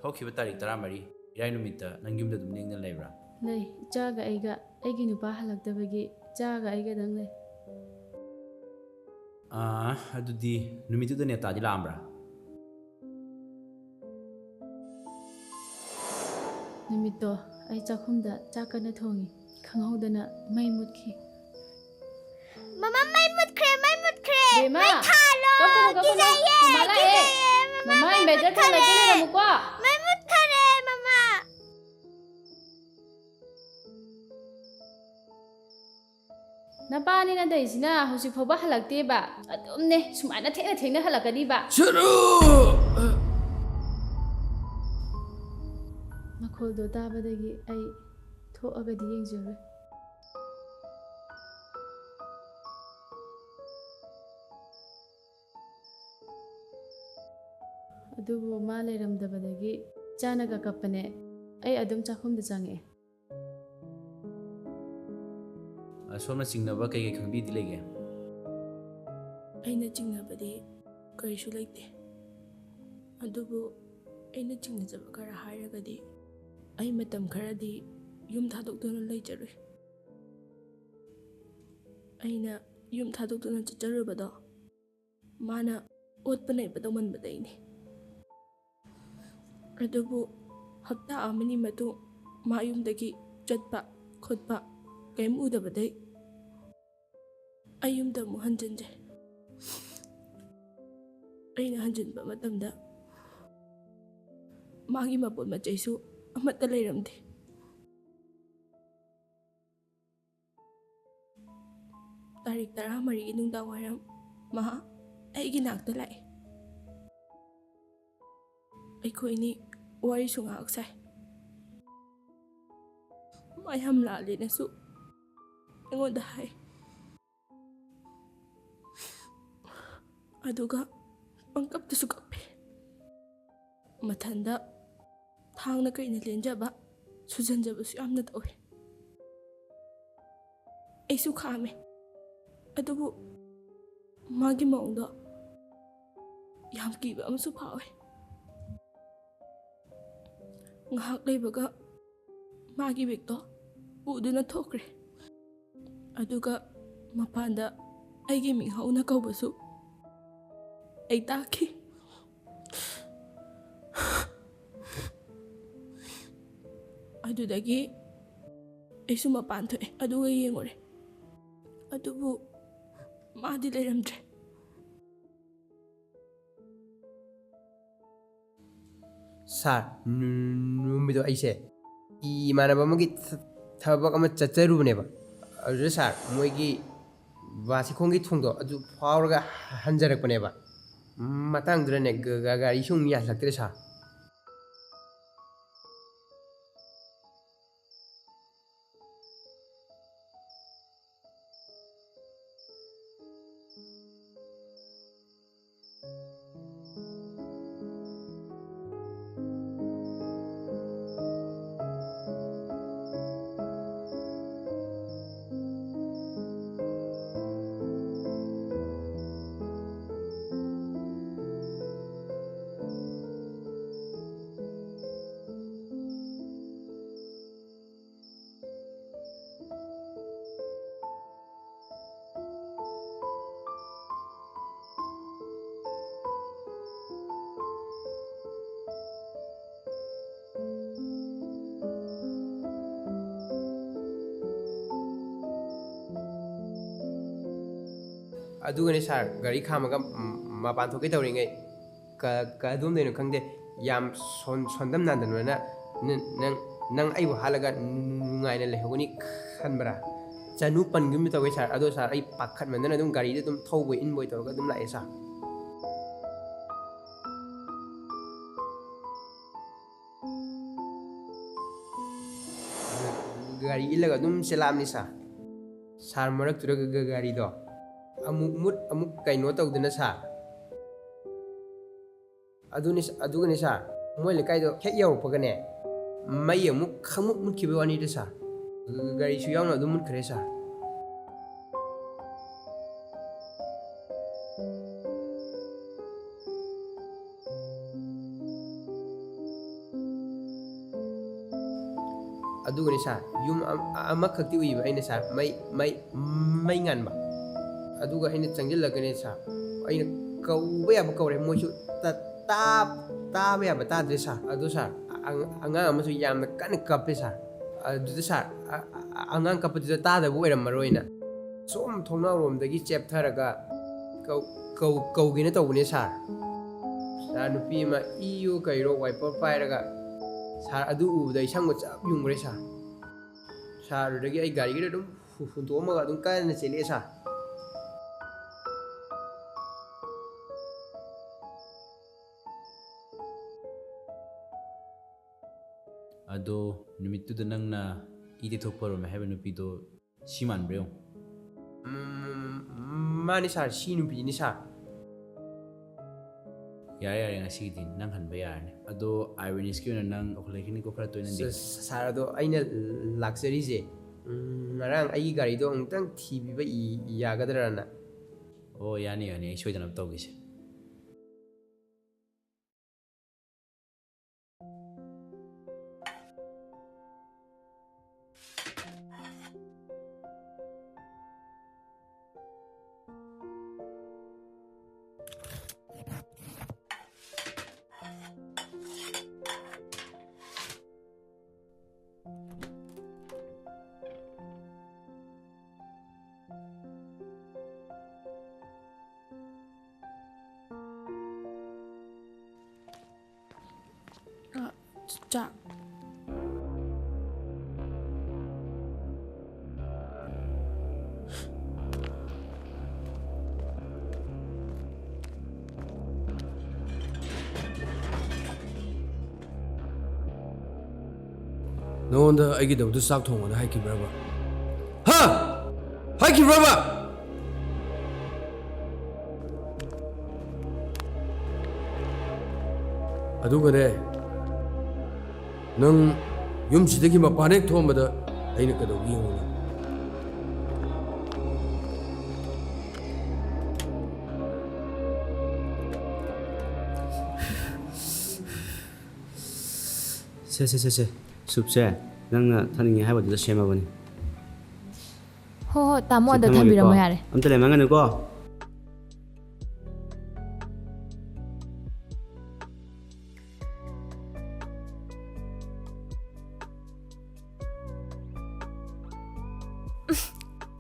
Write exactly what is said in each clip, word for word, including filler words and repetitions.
ꯍꯧꯈꯤꯕ ꯇꯥꯔꯤꯛ ꯇꯔꯥꯃꯔꯤ, ꯏꯔꯥꯏ ꯅꯨꯃꯤꯠꯇ ꯅꯪ ꯌꯨꯝꯗ ꯑꯗꯨꯝ ꯂꯦꯡꯗꯅ ꯂꯩꯕ꯭ꯔꯥ? ꯂꯩ꯫ ꯏꯆꯥꯒ ꯑꯩꯒ꯫ ꯑꯩꯒꯤ ꯅꯨꯄꯥ ꯍꯜꯂꯛꯇꯕꯒꯤ ꯏꯆꯥꯒ ꯑꯩꯒꯗꯪ ꯂꯩ꯫ ꯑꯥ, ꯑꯗꯨꯗꯤ ꯅꯨꯃꯤꯠꯇꯨꯗ ꯅꯦꯇꯥꯗꯤ ꯂꯥꯛꯑꯝꯕ꯭ꯔꯥ? ꯅꯨꯃꯤꯠꯇꯣ ꯑꯩ ꯆꯥꯛꯈꯨꯝꯗ ꯆꯥꯛ ꯀꯟꯅ ꯊꯣꯡꯉꯤ꯫ ꯈꯪꯍꯧꯗꯅ ꯃꯩ ꯃꯨꯠꯈꯤ꯫ ꯃꯃꯥ, ꯃꯩ ꯃꯨꯠꯈ꯭ꯔꯦ, ꯃꯩ ꯃꯨꯠꯈ꯭ꯔꯦ꯫ ꯕꯦꯝꯃ, ꯃꯩ ꯊꯥꯜꯂꯣ꯫ ꯀꯞꯀꯅꯨ, ꯀꯞꯀꯅꯨ꯫ ꯀꯤꯖꯩꯌꯦ, ꯃꯃꯥ ꯂꯥꯛꯑꯦ꯫ ꯀꯤꯖꯩꯌꯦ, ꯃꯃꯥ, ꯃꯃꯥ, ꯃꯩ inverter ꯐꯦꯟ ꯃꯨꯠꯈ꯭ꯔꯦ꯫ ꯂꯩꯇꯦ, ꯂꯩꯔꯝꯃꯨꯀꯣ꯫ ꯃꯩ ꯃꯨꯠꯈ꯭ꯔꯦ, ꯃꯃꯥ꯫ ꯅꯄꯥꯅꯤꯅ ꯇꯧꯔꯤꯁꯤꯅ ꯍꯧꯖꯤꯛ ꯐꯥꯎꯕ ꯍꯜꯂꯛꯇꯦꯕ꯫ ꯑꯗꯨꯝꯅꯦ ꯁꯨꯃꯥꯏꯅ ꯊꯦꯡꯅ ꯊꯦꯡꯅ ꯍꯜꯂꯛꯀꯅꯤꯕ꯫ ꯃꯈꯣꯜꯗꯣ ꯇꯥꯕꯗꯒꯤ ꯑꯩ ꯊꯣꯛꯑꯒꯗꯤ ꯌꯦꯡꯖꯔꯨꯏ꯫ ꯑꯗꯨꯕꯨ ꯃꯥ ꯂꯩꯔꯝꯗꯕꯗꯒꯤ ꯏꯆꯥꯅꯒ ꯀꯞꯄꯅꯦ꯫ ꯑꯩ ꯑꯗꯨꯝ ꯆꯥꯛꯈꯨꯝꯗ ꯆꯪꯉꯛꯑꯦ꯫ ꯑ, ꯁꯣꯝꯅ ꯆꯤꯡꯅꯕ ꯀꯩ ꯀꯩ ꯈꯪꯕꯤꯗꯤ ꯂꯩꯒꯦ? ꯑꯩꯅ ꯆꯤꯡꯅꯕꯗꯤ ꯀꯔꯤꯁꯨ ꯂꯩꯇꯦ꯫ ꯑꯗꯨꯕꯨ ꯑꯩꯅ ꯆꯤꯡꯅꯖꯕ ꯈꯔ ꯍꯥꯏꯔꯒꯗꯤ, ꯑꯩ ꯃꯇꯝ ꯈꯔꯗꯤ ꯌꯨꯝ ꯊꯥꯗꯣꯛꯇꯨꯅ ꯂꯩꯖꯔꯨꯏ꯫ ꯑꯩꯅ ꯌꯨꯝ ꯊꯥꯗꯣꯛꯇꯨꯅ ꯆꯠꯆꯔꯨꯕꯗꯣ ꯃꯥꯅ ꯑꯣꯠꯄ ꯅꯩꯕ ꯇꯧꯃꯟꯕꯗꯩꯅꯤ꯫ ꯑꯗꯨꯕꯨ ꯍꯞꯇꯥ ꯑꯃꯅꯤ ꯃꯇꯨꯡ ꯃꯥ ꯌꯨꯝꯗꯒꯤ ꯆꯠꯄ ꯈꯣꯠꯄ ꯀꯔꯤꯝ ꯎꯗꯕꯗꯩ ꯑꯩ ꯌꯨꯝꯗ ꯑꯃꯨꯛ ꯍꯟꯖꯤꯟꯖꯩ꯫ ꯑꯩꯅ ꯍꯟꯖꯤꯟꯕ ꯃꯇꯝꯗ ꯃꯥꯒꯤ ꯃꯄꯣꯠ ꯃꯆꯩꯁꯨ ꯑꯃꯠꯇ ꯂꯩꯔꯝꯗꯦ꯫ ꯇꯥꯔꯤꯛ ꯇꯔꯥꯃꯔꯤꯒꯤ ꯅꯨꯡꯗꯥꯡ ꯋꯥꯏꯔꯝ ꯃꯍꯥꯛ ꯑꯩꯒꯤ ꯅꯥꯛꯇ ꯂꯥꯛꯏ꯫ ꯑꯩꯈꯣꯏꯅꯤ ꯋꯥꯔꯤꯁꯨ ꯉꯥꯏꯍꯥꯛ ꯁꯥꯏ꯫ ꯃꯥ ꯌꯥꯝ ꯂꯥꯜꯂꯦꯅꯁꯨ ꯑꯩꯉꯣꯟꯗ ꯍꯥꯏ꯫ ꯑꯗꯨꯒ ꯄꯪꯀꯞꯇꯁꯨ ꯀꯞꯄꯦ꯫ ꯃꯊꯟꯗ ꯊꯥꯡꯅ ꯀꯩꯅ ꯂꯦꯟꯖꯕ, ꯁꯨꯖꯟꯖꯕꯁꯨ ꯌꯥꯝꯅ ꯇꯧꯋꯦ꯫ ꯑꯩꯁꯨ ꯈꯥꯝꯃꯦ, ꯑꯗꯨꯕꯨ ꯃꯥꯒꯤ ꯃꯑꯣꯡꯗꯣ ꯌꯥꯝ ꯀꯤꯕ ꯑꯃꯁꯨ ꯐꯥꯎꯋꯦ꯫ ꯉꯥꯏꯍꯥꯛ ꯂꯩꯕꯒ ꯃꯥꯒꯤ ꯕꯦꯒꯇꯣ ꯄꯨꯗꯨꯅ ꯊꯣꯛꯈ꯭ꯔꯦ꯫ ꯑꯗꯨꯒ ꯃꯄꯥꯟꯗ ꯑꯩꯒꯤ ꯃꯤꯡ ꯍꯧꯅ ꯀꯧꯕꯁꯨ ꯑꯩ ꯇꯥꯈꯤ꯫ ꯑꯗꯨꯗꯒꯤ ꯑꯩꯁꯨ ꯃꯄꯥꯟ ꯊꯣꯛꯑꯦ, ꯑꯗꯨꯒ ꯌꯦꯡꯉꯨꯔꯦ, ꯑꯗꯨꯕꯨ ꯃꯥꯗꯤ ꯂꯩꯔꯝꯗ꯭ꯔꯦ꯫ ꯁꯥꯔ, ꯅꯨ-, ꯅꯨꯃꯤꯠꯇꯣ ꯑꯩꯁꯦ ꯏꯃꯥꯟꯅꯕ ꯑꯃꯒꯤ ꯊ-, ꯊꯕꯛ ꯑꯃ ꯆꯠꯆꯔꯨꯕꯅꯦꯕ꯫ ꯑꯗꯨꯗ ꯁꯥꯔ, ꯃꯣꯏꯒꯤ ꯕꯥꯁꯤꯈꯣꯡꯒꯤ ꯊꯣꯡꯗꯣ ꯑꯗꯨ ꯐꯥꯎꯔꯒ ꯍꯟꯖꯔꯛꯄꯅꯦꯕ꯫ ꯃꯇꯥꯡꯗꯨꯗꯅꯦ ꯒ-, ꯒ-, ꯒꯥꯔꯤꯁꯨ ꯑꯃꯨꯛ ꯌꯥꯁꯤꯜꯂꯛꯇ꯭ꯔꯦ ꯁꯥꯔ꯫ ꯑꯗꯨꯒꯅꯦ ꯁꯥꯔ, ꯒꯥꯔꯤ ꯈꯥꯝꯃꯒ, ꯎꯝ, ꯃꯄꯥꯟ ꯊꯣꯛꯀꯦ ꯇꯧꯔꯤꯉꯩ, ꯀ-, ꯀꯗꯣꯝꯗꯩꯅꯣ ꯈꯪꯗꯦ, ꯌꯥꯝ ꯁꯣꯟ-, ꯁꯣꯟꯗꯝ ꯅꯥꯗꯝꯅꯅ ꯅ-, ꯅꯪ, ꯅꯪ ꯑꯩꯕꯨ ꯍꯥꯠꯂꯒ ꯅꯨꯡꯉꯥꯏꯅ ꯂꯩꯍꯧꯒꯅꯤ ꯈꯟꯕ꯭ꯔꯥ? ꯆꯅꯨ ꯄꯟꯒꯨꯝ ꯇꯧꯋꯦ ꯁꯥꯔ꯫ ꯑꯗꯣ ꯁꯥꯔ, ꯑꯩ ꯄꯥꯈꯠꯃꯟꯗꯅ ꯑꯗꯨꯝ ꯒꯥꯔꯤꯗ ꯑꯗꯨꯝ ꯊꯧꯕꯣꯏ ꯏꯟꯕꯣꯏ ꯇꯧꯔꯒ ꯑꯗꯨꯝ ꯂꯥꯛꯑꯦ ꯁꯥꯔ꯫ ꯒꯥꯔꯤ ꯏꯜꯂꯒ ꯑꯗꯨꯝ ꯆꯦꯜꯂꯛꯑꯕꯅꯤ ꯁꯥꯔ꯫ ꯁꯥꯔ ꯃꯔꯛꯇꯨꯗ ꯒ-, ꯒ-, ꯒꯥꯔꯤꯗꯣ ꯑꯃꯨꯛ ꯃꯨꯠ ꯑꯃꯨꯛ ꯀꯩꯅꯣ ꯇꯧꯗꯅ ꯁꯥꯔ꯫ ꯑꯗꯨꯅꯤ ꯁ-, ꯑꯗꯨꯒꯅꯤ ꯁꯥꯔ, ꯃꯣꯏ ꯂꯩꯀꯥꯏꯗꯣ ꯍꯦꯛ ꯌꯧꯔꯛꯄꯒꯅꯦ, ꯃꯩ ꯑꯃꯨꯛ ꯈꯪꯃꯨꯠ ꯃꯨꯠꯈꯤꯕꯩ ꯋꯥꯅꯤꯗ ꯁꯥꯔ꯫ ꯒ-, ꯒꯥꯔꯤꯁꯨ ꯌꯥꯎꯅ ꯑꯗꯨꯝ ꯃꯨꯠꯈ꯭ꯔꯦ ꯁꯥꯔ꯫ ꯑꯗꯨꯒꯅꯤ ꯁꯥꯔ, ꯌꯨꯝ ꯑꯝ-, ꯑꯃꯈꯛꯇꯤ ꯎꯏꯕ ꯑꯩꯅ ꯁꯥꯔ, ꯃꯩ, ꯃꯩ, ꯃꯩ ꯉꯥꯟꯕ꯫ ꯑꯗꯨꯒ ꯑꯩꯅ ꯆꯪꯁꯤꯜꯂꯒꯅꯦ ꯁꯥꯔ, ꯑꯩꯅ ꯀꯧꯕ ꯌꯥꯕ ꯀꯧꯔꯦ, ꯃꯣꯏꯁꯨ ꯇ-, ꯇꯥ-, ꯇꯥꯕ ꯌꯥꯕ ꯇꯥꯗ꯭ꯔꯦ ꯁꯥꯔ꯫ ꯑꯗꯨ ꯁꯥꯔ, ꯑ-, ꯑꯉꯥꯡ ꯑꯃꯁꯨ ꯌꯥꯝꯅ ꯀꯟꯅ ꯀꯞꯄꯦ ꯁꯥꯔ꯫ ꯑꯗꯨꯗ ꯁꯥꯔ, ꯑ-, ꯑ-, ꯑꯉꯥꯡ ꯀꯞꯄꯗꯨꯗ ꯇꯥꯗꯕ ꯑꯣꯏꯔꯝꯃꯔꯣꯏꯅ ꯁꯣꯝ ꯊꯣꯡꯅꯥꯎꯔꯣꯝꯗꯒꯤ ꯆꯦꯞꯊꯔꯒ ꯀꯧ-, ꯀꯧ-, ꯀꯧꯒꯦꯅ ꯇꯧꯕꯅꯦ ꯁꯥꯔ꯫ ꯁꯥꯔ, ꯅꯨꯄꯤ ꯑꯃ ꯏꯌꯨ ꯀꯩꯔꯣ ꯋꯥꯏꯄꯔ ꯄꯥꯏꯔꯒ, ꯁꯥꯔ, ꯑꯗꯨ ꯎꯕꯗ ꯑꯩ ꯁꯝꯒ ꯆꯞ ꯌꯨꯡꯈ꯭ꯔꯦ ꯁꯥꯔ꯫ ꯁꯥꯔ, ꯑꯗꯨꯗꯒꯤ ꯑꯩ ꯒꯥꯔꯤꯒꯤꯗ ꯑꯗꯨꯝ ꯍꯨ-, ꯍꯨꯟꯇꯣꯛꯑꯝꯃꯒ ꯑꯗꯨꯝ ꯀꯟꯅ ꯆꯦꯜꯂꯛꯑꯦ ꯁꯥꯔ꯫ ꯑꯗꯣ ꯅꯨꯃꯤꯠꯇꯨꯗ ꯅꯪꯅ ꯏ ꯇꯩꯊꯣꯛꯄ ꯍꯧꯔꯝꯃꯦ ꯍꯥꯏꯕ ꯅꯨꯄꯤꯗꯣ ꯁꯤ ꯃꯥꯟꯕ꯭ꯔꯥ ꯌꯦꯡꯉꯨ꯫ ꯎꯝ, ꯃꯥꯅꯤ ꯁꯥꯔ, ꯁꯤ ꯅꯨꯄꯤꯅꯤ ꯁꯥꯔ꯫ ꯌꯥꯔꯦ, ꯌꯥꯔꯦ, ꯉꯁꯤꯒꯤꯗꯤ ꯅꯪ ꯍꯟꯕ ꯌꯥꯔꯅꯤ꯫ ꯑꯗꯣ ꯑꯥꯏꯔꯤꯅꯤꯁꯀꯤ ꯑꯣꯏꯅ ꯅꯪ ꯑꯩꯈꯣꯏ ꯂꯩꯈꯤꯅꯤꯀꯣ ꯈꯔ ꯇꯣꯏꯅꯗꯤ꯫ ꯁ-, ꯁꯥꯔ, ꯑꯗꯣ ꯑꯩꯅ ꯂꯥꯛꯆꯔꯤꯁꯦ, ꯎꯝ, ꯉꯔꯥꯡ ꯑꯩꯒꯤ ꯒꯥꯔꯤꯗꯣ ꯑꯃꯨꯛꯇꯪ ꯊꯤꯕꯤꯕ ꯏ-, ꯌꯥꯒꯗ꯭ꯔꯅ꯫ ꯑꯣ, ꯌꯥꯅꯤ, ꯌꯥꯅꯤ, ꯑꯩ ꯁꯣꯏꯗꯅꯕ ꯇꯧꯒꯦꯁꯦ꯫ ꯑ, ꯆꯥꯛ꯫ ꯅꯉꯣꯟꯗ ꯑꯩꯒꯤꯗꯃꯛꯇ ꯆꯥꯛ ꯊꯣꯡꯉꯣꯅ ꯍꯥꯏꯈꯤꯕ꯭ꯔꯕ? ꯍꯥ? ꯍꯥꯏꯈꯤꯕ꯭ꯔꯕ? ꯑꯗꯨꯒꯅꯦ, ꯅꯪ ꯌꯨꯝꯁꯤꯗꯒꯤ ꯃꯄꯥꯟ ꯍꯦꯛ ꯊꯣꯛꯑꯝꯕꯗ ꯑꯩꯅ ꯀꯩꯗꯧꯒꯦ ꯌꯦꯡꯉꯨꯅꯦ꯫ ꯁꯦ, ꯁꯦ, ꯁꯦ, ꯁꯦ꯫ ꯁꯨꯞꯁꯦ ꯅꯪꯅ ꯊꯛꯅꯤꯡꯉꯦ ꯍꯥꯏꯕꯗꯨꯗ ꯁꯦꯝꯃꯕꯅꯤ꯫ ꯍꯣ, ꯍꯣ, ꯇꯥꯃꯣ, ꯁꯤ ꯑꯗ ꯊꯝꯃꯒꯦꯀꯣ꯫ ꯊꯝꯕꯤꯔꯝꯃꯣ ꯌꯥꯔꯦ꯫ ꯑꯝꯇ ꯂꯩꯃꯟꯒꯅꯨꯀꯣ꯫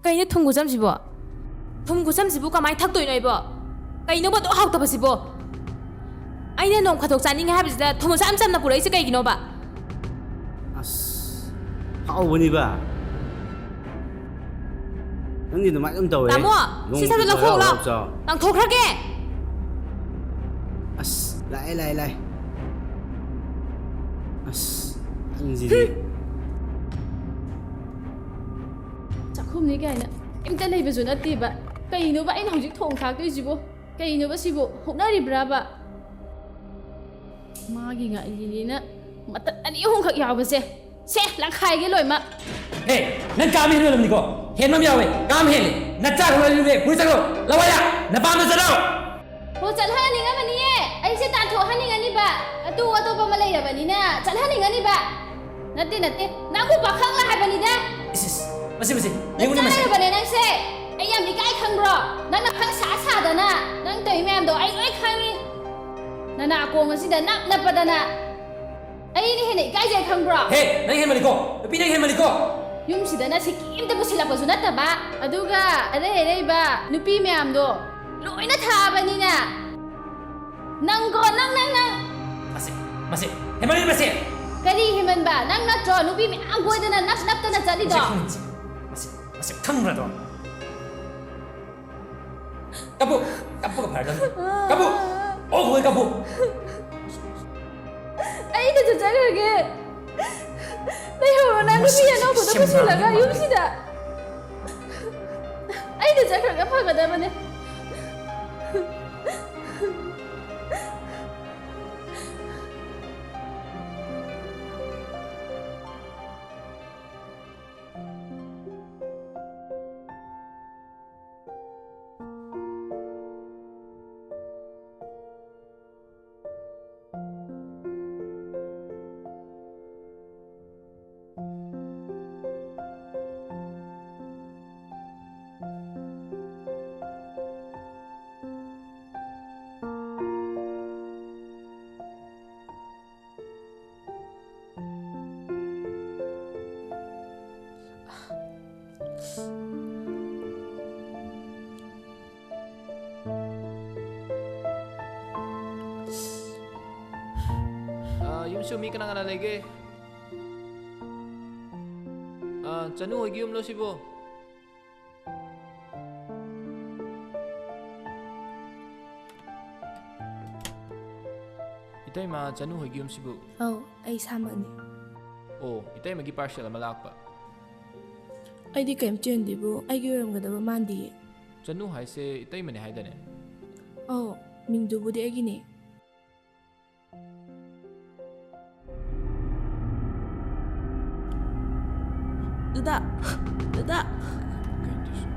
ꯀꯩꯅꯣ ꯊꯨꯝ ꯈꯨꯆꯝꯁꯤꯕꯣ? ꯊꯨꯝ ꯈꯨꯆꯝꯁꯤꯕꯨ ꯀꯃꯥꯏꯅ ꯊꯛꯇꯣꯏꯅꯣ ꯑꯩꯕꯣ? ꯀꯩꯅꯣꯕ ꯑꯗꯨꯛ ꯍꯥꯎꯇꯕꯁꯤꯕꯣ? ꯑꯩꯅ ꯅꯣꯡ ꯐꯥꯗꯣꯛ ꯆꯥꯅꯤꯡꯉꯦ ꯍꯥꯏꯕꯁꯤꯗ ꯊꯨꯝ ꯑꯁꯨꯛ ꯌꯥꯝ ꯆꯝꯅ ꯄꯨꯔꯛꯏꯁꯦ ꯀꯩꯒꯤꯅꯣꯕ? ꯑꯁ, ꯍꯥꯎꯕꯅꯤꯕ꯫ ꯅꯪꯗꯤ ꯑꯗꯨꯃꯥꯏꯅ ꯑꯗꯨꯝ ꯇꯧꯋꯦ꯫ ꯇꯥꯃꯣ, ꯅꯣꯡ ꯁꯤ ꯁꯠ ꯐꯥꯗꯣꯛ ꯂꯧꯊꯣꯛ ꯍꯔꯥꯎ ꯂꯥꯎ꯫ ꯍꯔꯥꯎ ꯆꯥꯎ꯫ ꯂꯪꯊꯣꯛꯈ꯭ꯔꯒꯦ꯫ ꯑꯁ, ꯂꯥꯛꯑꯦ, ꯂꯥꯛꯑꯦ, ꯂꯥꯛꯑꯦ꯫ ꯑꯁ, ꯅꯪꯁꯤꯗꯤ꯫ ꯆꯥꯛꯈꯨꯝꯅꯤ ꯀꯥꯏꯅ ꯀꯩꯝꯇ ꯂꯩꯕꯁꯨ ꯅꯠꯇꯦꯕ꯫ ꯀꯩꯅꯣꯕ ꯑꯩꯅ ꯍꯧꯖꯤꯛ ꯊꯣꯡ ꯊꯥꯛꯇꯣꯏꯁꯤꯕꯣ? ꯀꯩꯅꯣꯕ ꯁꯤꯕꯨ? ꯍꯨꯛꯅꯔꯤꯕ꯭ꯔꯥꯕ? ꯃꯥꯒꯤ ꯉꯥꯔꯤꯅꯤꯅ ꯃꯇꯠ ꯑꯅꯤ ꯑꯍꯨꯝꯈꯛ ꯌꯥꯎꯕꯁꯦ꯫ ꯁꯦ, ꯂꯪꯈꯥꯏꯒꯦ ꯂꯣꯏꯃꯛ꯫ ꯍꯦ, ꯅꯪ ꯀꯥꯝ ꯍꯦꯟꯃꯜꯂꯕꯅꯤꯀꯣ꯫ ꯍꯦꯟꯕ ꯑꯃ ꯌꯥꯎꯋꯦ, ꯀꯥꯝ ꯍꯦꯜꯂꯦ꯫ ꯅꯆꯥ ꯈꯪꯍꯜꯂꯨꯔꯦ, ꯄꯨꯔ ꯆꯠꯈ꯭ꯔꯣ꯫ ꯂꯋꯥꯏꯗ, ꯅꯄꯥꯝꯗ ꯆꯠꯂꯣ꯫ ꯍꯣ, ꯆꯠꯍꯟꯅꯤꯡꯉꯕꯅꯤꯌꯦ꯫ ꯑꯩꯁꯦ ꯇꯥꯟꯊꯣꯛꯍꯟꯅꯤꯡꯉꯅꯤꯕ꯫ ꯑꯇꯣꯞ ꯑꯇꯣꯞꯄ ꯑꯃ ꯂꯩꯔꯕꯅꯤꯅ ꯆꯠꯍꯟꯅꯤꯡꯉꯅꯤꯕ꯫ ꯅꯠꯇꯦ, ꯅꯠꯇꯦ꯫ ꯅꯪꯕꯨ ꯄꯥꯈꯪꯂ ꯍꯥꯏꯕꯅꯤꯗ꯫ ꯏꯁ, ꯏꯁ, ꯃꯁꯤ, ꯃꯁꯤ, ꯌꯦꯡꯉꯨꯅꯦ, ꯃꯁꯤ꯫ ꯅꯆꯥ ꯂꯩꯔꯕꯅꯦ ꯅꯪꯁꯦ꯫ ꯑꯩ ꯌꯥꯝ ꯏꯀꯥꯏ ꯈꯪꯕ꯭ꯔꯣ? ꯅꯪꯅ ꯈꯔ ꯁꯥ ꯁꯥꯗꯅ ꯅꯪ ꯇꯧꯔꯤ ꯃꯌꯥꯝꯗꯣ ꯑꯩ ꯂꯣꯏ ꯈꯪꯉꯤ꯫ ꯅꯅꯥꯀꯣꯡ ꯑꯁꯤꯗ ꯅꯞ ꯅꯞꯄꯗꯅ ꯑꯩꯅ ꯍꯦꯟꯅ ꯏꯀꯥꯏꯖꯩ ꯈꯪꯕ꯭ꯔꯣ? ꯍꯦ, ꯅꯪ ꯍꯦꯟꯃꯜꯂꯤꯀꯣ꯫ ꯅꯨꯄꯤ, ꯅꯪ ꯍꯦꯟꯃꯜꯂꯤꯀꯣ꯫ ꯌꯨꯝꯁꯤꯗꯅ ꯁꯤꯀꯤ ꯑꯝꯇ ꯄꯨꯁꯤꯜꯂꯛꯄꯁꯨ ꯅꯠꯇꯕ, ꯑꯗꯨꯒ ꯑꯔꯩ ꯑꯔꯩꯕ ꯅꯨꯄꯤ ꯃꯌꯥꯝꯗꯣ ꯂꯣꯏꯅ ꯊꯥꯕꯅꯤꯅ ꯅꯪꯀꯣ, ꯅꯪ, ꯅꯪ, ꯅꯪ꯫ ꯃꯁꯤ, ꯃꯁꯤ, ꯍꯦꯟꯃꯜꯂꯤ ꯃꯁꯤ꯫ ꯀꯔꯤ ꯍꯦꯟꯃꯟꯕ? ꯅꯪ ꯅꯠꯇ꯭ꯔꯣ ꯅꯨꯄꯤ ꯃꯌꯥꯝ ꯀꯣꯏꯗꯅ ꯅꯞ ꯅꯞꯇꯅ ꯆꯠꯂꯤꯗꯣ? ꯃꯁꯤ ꯈꯪꯕ꯭ꯔꯥ? ꯃꯁꯤ, ꯃꯁꯤ ꯈꯪꯕ꯭ꯔꯥꯗꯣ? ꯀꯞꯄꯨ, ꯀꯞꯄꯒ ꯐꯔꯗꯝꯅꯤ꯫ ꯀꯞꯄꯨ, ꯑꯣ, ꯍꯣꯏ, ꯀꯞꯄꯨ꯫ ꯑꯩ ꯇꯨꯏꯁꯟ ꯆꯠꯈ꯭ꯔꯒꯦ꯫ ꯂꯩꯍꯧꯔꯣ, ꯅꯪ ꯅꯨꯄꯤ ꯑꯅꯧꯕꯗꯣ ꯄꯨꯁꯤꯜꯂꯒ ꯌꯨꯝꯁꯤꯗ꯫ ꯑꯩꯅ ꯆꯠꯈ꯭ꯔꯒ ꯐꯒꯗꯕꯅꯦ꯫ ꯑꯥ, ꯌꯨꯝꯁꯨ ꯃꯤ ꯀꯅꯥ ꯀꯅꯥ ꯂꯩꯒꯦ? ꯑꯥ, ꯆꯅꯨ ꯍꯣꯏꯒꯤ ꯌꯨꯝꯂꯣ ꯁꯤꯕꯣ? ꯏꯇꯩꯃ, ꯆꯅꯨ ꯍꯣꯏꯒꯤ ꯌꯨꯝꯁꯤꯕꯨ? ꯑꯧ, ꯑꯩ ꯏꯁꯥꯃꯛꯅꯤ꯫ ꯑꯣ, ꯏꯇꯩꯃꯒꯤ parcel ꯑꯃ ꯂꯥꯛꯄ꯫ ꯑꯩꯗꯤ ꯀꯩꯝ ꯆꯦꯟꯗꯦꯕꯨ, ꯑꯩꯒꯤ ꯑꯣꯏꯔꯝꯒꯗꯕ ꯃꯥꯟꯗꯤꯌꯦ꯫ ꯆꯅꯨ ꯍꯥꯏꯁꯦ ꯏꯇꯩꯃꯅꯦ ꯍꯥꯏꯗꯥꯏꯅꯦ? ꯑꯧ, ꯃꯤꯡꯗꯨꯕꯨꯗꯤ ꯑꯩꯒꯤꯅꯦ꯫ ꯗꯗꯥ, ꯗꯗꯥ꯫ ꯀꯩꯅꯣ ꯇꯧꯏꯁꯤꯕꯣ?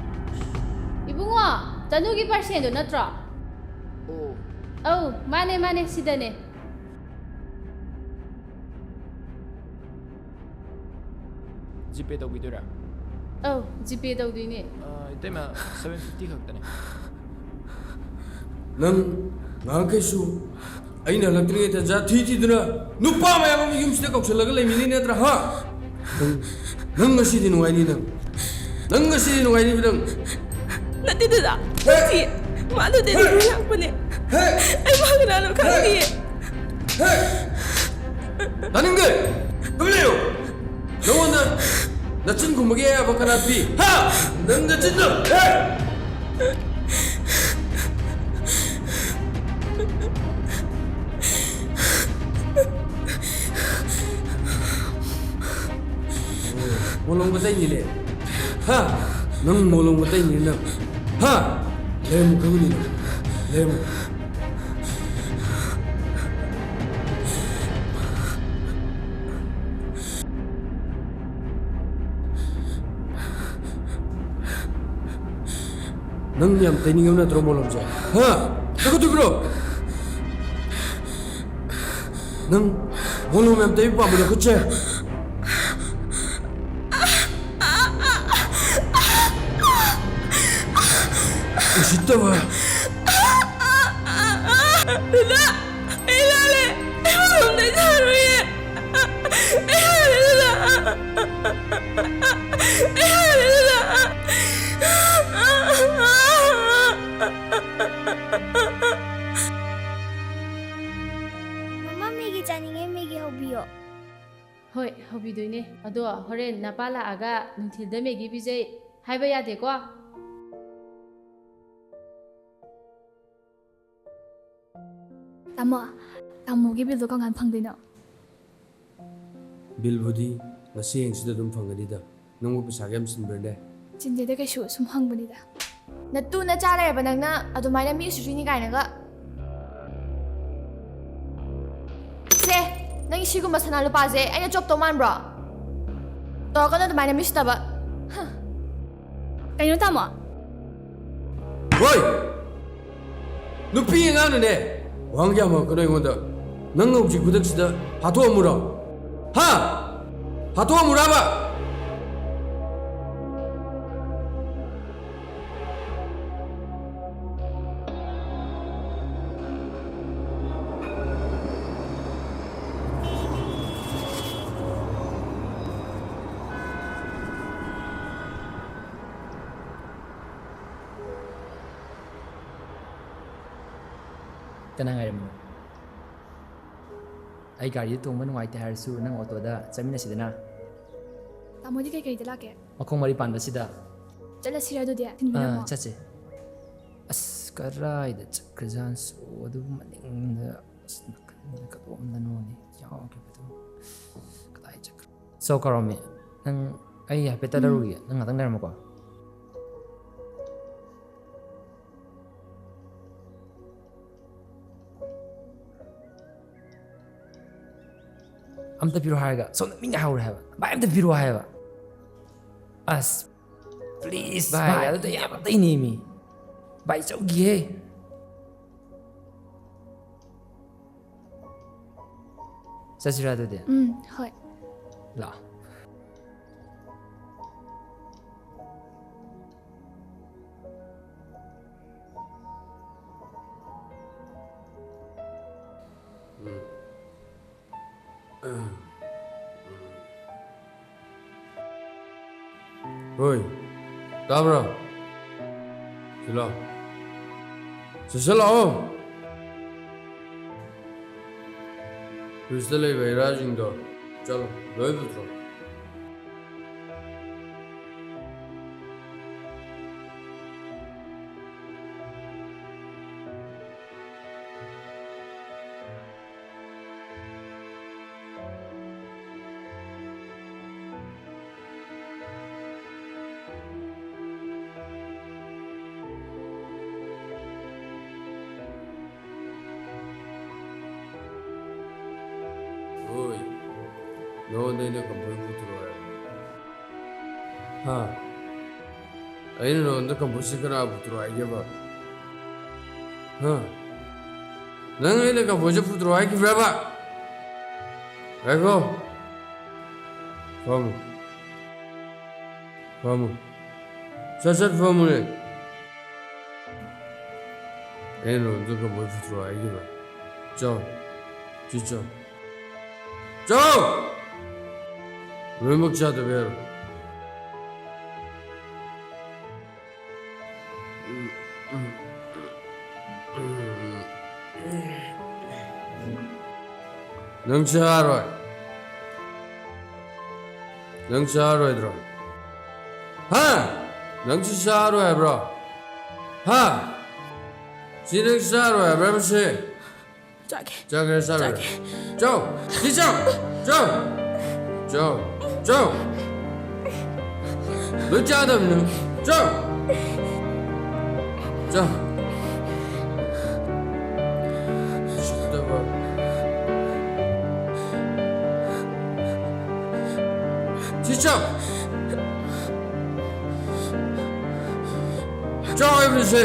ꯏꯕꯨꯡꯉꯣ, ꯆꯅꯨꯒꯤ parcelꯗꯣ ꯅꯠꯇ꯭ꯔꯣ? ꯑꯣ꯫ ꯑꯧ, ꯃꯥꯅꯦ, ꯃꯥꯅꯦ, ꯁꯤꯗꯅꯦ꯫ GPay ꯇꯧꯕꯤꯗꯣꯏꯔꯥ? ꯑꯧ, GPay ꯇꯧꯗꯣꯏꯅꯦ꯫ ꯑ, ꯏꯇꯩꯃ, seven fifty ꯈꯛꯇꯅꯦ꯫ ꯅꯪ ꯉꯍꯥꯟꯈꯩꯁꯨ ꯑꯩꯅ ꯍꯜꯂꯛꯇ꯭ꯔꯤꯉꯩ ꯇꯟꯖꯥ ꯊꯤ ꯊꯤꯗꯨꯅ ꯅꯨꯄꯥ ꯃꯌꯥꯝ ꯑꯃ ꯌꯨꯝꯁꯤꯗ ꯀꯧꯁꯜꯂꯒ ꯂꯩꯃꯤꯟꯅꯩ ꯅꯠꯇ꯭ꯔꯥ, ꯍꯥ? ꯅꯪ, ꯅꯪ ꯉꯁꯤꯗꯤ ꯅꯨꯡꯉꯥꯏꯅꯤ ꯅꯪ꯫ ꯅꯪ ꯉꯁꯤꯗꯤ ꯅꯨꯡꯉꯥꯏꯅꯤ ꯅꯪ꯫ ꯅꯠꯇꯦ ꯗꯗꯥ, ꯍꯦ! ꯅꯠꯇꯦ꯫ ꯃꯥꯗꯣ ꯍꯦ! ꯗꯦꯜꯂꯤꯗꯒꯤ ꯂꯥꯛꯄꯅꯦ꯫ ꯍꯦ! ꯑꯩ ꯃꯥ ꯀꯅꯥꯅꯣ ꯍꯦ! ꯈꯪꯗꯤꯌꯦ꯫ ꯍꯦ! ꯇꯥꯅꯤꯡꯗꯦ! ꯇꯨꯃꯤꯟ ꯂꯩꯌꯨ! ꯅꯉꯣꯟꯗ ꯅꯆꯤꯟ ꯈꯨꯝꯕꯒꯤ ꯑꯌꯥꯕ ꯀꯅꯥ ꯄꯤ? ꯍꯥ? ꯅꯪ ꯅꯆꯤꯟꯗꯣ! ꯍꯦ! ꯃꯣꯂꯣꯝꯒ ꯇꯩꯅꯤꯅꯦ꯫ ꯍꯥ? ꯅꯪ ꯃꯣꯂꯣꯝꯒ ꯇꯩꯅꯤꯅꯦ ꯅꯪ꯫ ꯍꯥ? ꯂꯩꯔꯝꯃꯨ ꯈꯪꯒꯅꯤ ꯅꯪ꯫ ꯂꯩꯔꯝꯃꯨ꯫ ꯅꯪ ꯌꯥꯝ ꯇꯩꯅꯤꯡꯉꯕ ꯅꯠꯇ꯭ꯔꯣ ꯃꯣꯂꯣꯝꯁꯦ? ꯍꯥ? ꯅꯈꯨꯠꯇꯨ ꯄꯤꯔꯛꯑꯣ꯫ ꯅꯪ ꯃꯣꯂꯣꯝ ꯌꯥꯝ ꯇꯩꯕ ꯄꯥꯝꯕ ꯅꯈꯨꯠꯁꯦ? ꯎꯁꯤꯠꯇꯕ꯫ ꯗꯥ, ꯑꯩ ꯂꯥꯜꯂꯦ꯫ ꯑꯩ ꯃꯣꯂꯣꯝ ꯇꯩꯊꯔꯣꯏꯌꯦ꯫ ꯑꯩ ꯂꯥꯜꯂꯦ, ꯗꯥ꯫ ꯑꯩ ꯂꯥꯜꯂꯦ, ꯗꯥ꯫ ꯃꯃꯥ, ꯃꯦꯒꯤ ꯆꯥꯅꯤꯡꯉꯦ, ꯃꯦꯒꯤ ꯍꯧꯕꯤꯌꯣ꯫ ꯍꯣꯏ, ꯍꯧꯕꯤꯗꯣꯏꯅꯦ꯫ ꯑꯗꯣ ꯍꯣꯔꯦꯟ ꯅꯄꯥ ꯂꯥꯛꯑꯒ ꯅꯨꯡꯊꯤꯜꯗ ꯃꯦꯒꯤ ꯄꯤꯖꯩ ꯍꯥꯏꯕ ꯌꯥꯗꯦꯀꯣ꯫ ꯇꯥꯃꯣ, ꯇꯥꯃꯣꯒꯤ ꯕꯤꯜꯗꯣ ꯀꯔꯝ ꯀꯥꯟꯗ ꯐꯪꯗꯣꯏꯅꯣ? ꯕꯤꯜꯕꯨꯗꯤ ꯉꯁꯤ ꯍꯌꯦꯡꯁꯤꯗ ꯑꯗꯨꯝ ꯐꯪꯒꯅꯤꯗ꯫ ꯅꯪꯕꯨ ꯄꯩꯁꯥꯒ ꯌꯥꯝ ꯆꯤꯟꯕ꯭ꯔꯅꯦ? ꯆꯤꯟꯗꯦꯗ ꯀꯩꯁꯨ, ꯁꯨꯝ ꯍꯪꯕꯅꯤꯗ꯫ ꯅꯇꯨ ꯅꯆꯥ ꯂꯩꯔꯕ ꯅꯪꯅ ꯑꯗꯨꯃꯥꯏꯅ ꯃꯤ ꯎꯁꯤꯠꯇ꯭ꯔꯤꯅꯤ ꯀꯥꯏꯅꯒ꯫ ꯁꯦ, ꯅꯪꯒꯤ ꯁꯤꯒꯨꯝꯕ ꯁꯅꯥ ꯂꯨꯄꯥꯁꯦ ꯑꯩꯅ ꯆꯣꯞꯇꯧ ꯃꯥꯟꯕ꯭ꯔꯣ? ꯇꯧꯔꯛꯀꯅꯨ ꯑꯗꯨꯃꯥꯏꯅ ꯃꯤ ꯎꯁꯤꯠꯇꯕ꯫ ꯍ꯫ ꯀꯩꯅꯣ ꯇꯥꯃꯣ? ꯍꯣꯏ! ꯅꯨꯄꯤ ꯑꯉꯥꯡꯅꯅꯦ, ꯋꯥꯍꯪ ꯌꯥꯝ ꯍꯪꯉꯛꯀꯅꯨ ꯑꯩꯉꯣꯟꯗ꯫ ꯅꯪ ꯍꯧꯖꯤꯛ ꯈꯨꯗꯛꯁꯤꯗ ꯍꯥꯠꯇꯣꯛꯑꯝꯃꯨꯔꯣ? ꯍꯥ? ꯍꯥꯠꯇꯣꯛꯑꯝꯃꯨꯔꯕ? ꯀꯅꯥ ꯉꯥꯏꯔꯝꯃꯤꯅꯣ? ꯑꯩ ꯒꯥꯔꯤꯗ ꯇꯣꯡꯕ ꯅꯨꯡꯉꯥꯏꯇꯦ ꯍꯥꯏꯔꯁꯨ ꯅꯪ ꯑꯣꯇꯣꯗ ꯆꯠꯃꯤꯟꯅꯁꯤꯗꯅ꯫ ꯇꯥꯃꯣꯗꯤ ꯀꯩ ꯀꯩꯗ ꯂꯥꯛꯀꯦ? ꯃꯈꯣꯡ ꯃꯔꯤ ꯄꯥꯟꯕꯁꯤꯗ꯫ ꯆꯠꯂꯁꯤꯔ ꯑꯗꯨꯗꯤ? ꯑꯥ, ꯊꯤꯟꯕꯤꯔꯝꯃꯣ꯫ ꯆꯠꯁꯦ꯫ ꯑꯁ, ꯀꯔꯥꯏꯗ ꯆꯠꯈ꯭ꯔꯖꯥꯠꯅꯣ? ꯑꯗꯨ ꯃꯅꯤꯡꯗ, ꯑꯁ, ꯅꯥꯀꯟꯗ ꯀꯗꯣꯝꯗꯅꯣꯅꯦ ꯌꯥꯎꯈꯤꯕꯗꯨ꯫ ꯀꯗꯥꯏ ꯆꯠꯈ꯭ꯔ-, ꯁꯣ ꯀꯧꯔꯝꯃꯤ꯫ ꯅꯪ ꯑꯩ ꯍꯥꯏꯐꯦꯠ ꯎꯝ꯫ ꯇꯠꯂꯔꯨꯒꯦ, ꯅꯪ ꯉꯥꯛꯇꯪ ꯂꯩꯔꯝꯃꯨꯀꯣ꯫ ꯑꯝꯇ ꯄꯤꯔꯣ ꯍꯥꯏꯔꯒ ꯁꯣꯝꯗ ꯃꯤ ꯉꯥꯏꯍꯧꯔꯦ ꯍꯥꯏꯕ꯫ ꯚꯥꯏ, ꯑꯝꯇ ꯄꯤꯔꯣ ꯍꯥꯏꯕ꯫ ꯑꯁ, please ꯚꯥꯏ, ꯚꯥꯏ꯫ ꯑꯗꯨꯗ ꯌꯥꯝ ꯑꯝꯇ ꯏꯅꯦꯃꯤ꯫ ꯚꯥꯏ, ꯆꯧꯈꯤꯍꯦ꯫ ꯆꯠꯁꯤꯔꯥ ꯑꯗꯨꯗꯤ? ꯎꯝ, ꯍꯣꯏ꯫ ꯂꯥꯛꯑꯣ꯫ ꯍꯣꯏ, ꯇꯥꯕ꯭ꯔꯣ? ꯁꯤ ꯂꯥꯎ꯫ ꯁꯤ, ꯁꯤ ꯂꯥꯛꯑꯣ꯫ ꯐ꯭ꯔꯤꯖꯇ ꯂꯩꯕ ꯍꯩ ꯔꯥꯁꯤꯡꯗꯣ ꯆꯠꯂꯣ, ꯂꯣꯏ ꯄꯨꯊꯣꯔꯛꯑꯣ꯫ ꯍꯣꯏ, ꯅꯉꯣꯟꯗ ꯑꯩꯅ ꯀꯝꯐꯣꯏ ꯄꯨꯊꯣꯔꯛꯑꯣ ꯍꯥꯏꯕ꯫ ꯍꯥ? ꯑꯩꯅ ꯅꯉꯣꯟꯗ ꯀꯝꯐꯣꯏꯁꯦ ꯀꯅꯥ ꯄꯨꯊꯣꯔꯛꯑꯣ ꯍꯥꯏꯒꯦꯕ? ꯍꯥ? ꯅꯪ ꯑꯩꯅ ꯀꯝꯐꯣꯏꯁꯦ ꯄꯨꯊꯣꯔꯛꯑꯣ ꯍꯥꯏꯈꯤꯕ꯭ꯔꯕ? ꯉꯥꯏꯈꯣ꯫ ꯐꯝꯃꯨ꯫ ꯐꯝꯃꯨ꯫ ꯁꯠ ꯁꯠ ꯐꯝꯃꯨꯅꯦ꯫ ꯑꯩꯅ ꯅꯉꯣꯟꯗ ꯀꯝꯐꯣꯏ ꯄꯨꯊꯣꯔꯛꯑꯣ ꯍꯥꯏꯈꯤꯕ꯭ꯔꯥ? ꯆꯥꯎ꯫ ꯁꯤ ꯆꯥꯎ꯫ ꯆꯥꯎ! ꯂꯣꯏꯅꯃꯛ ꯆꯥꯗꯕ ꯌꯥꯔꯣꯏ꯫ ꯅꯪ ꯆꯥꯔꯣꯏ? ꯅꯪ ꯆꯥꯔꯣꯏꯗ꯭ꯔꯣ? ꯍꯥ? ꯅꯪꯁꯨ ꯆꯥꯔꯣꯏ ꯍꯥꯏꯕ꯭ꯔꯣ? ꯍꯥ? ꯁꯤ ꯅꯪ ꯆꯥꯔꯣꯏ ꯍꯥꯏꯕ꯭ꯔꯥ ꯃꯁꯤ? ꯆꯥꯒꯦ꯫ ꯆꯥꯒꯦꯔꯥ ꯆꯥꯔꯣꯏꯔꯥ? ꯆꯥꯒꯦ꯫ ꯆꯥꯎ! ꯁꯤ ꯆꯥꯎ! ꯆꯥꯎ! ꯆꯥꯎ! ꯆꯥꯎ! ꯂꯣꯏ ꯆꯥꯗꯕꯅꯤ꯫ ꯆꯥꯎ꯫ ꯆꯥꯎ꯫ ꯁꯤꯠꯇꯕ꯫ ꯁꯤ ꯆꯥꯎ꯫ ꯆꯥꯎ ꯍꯥꯏꯕꯅꯤꯁꯦ꯫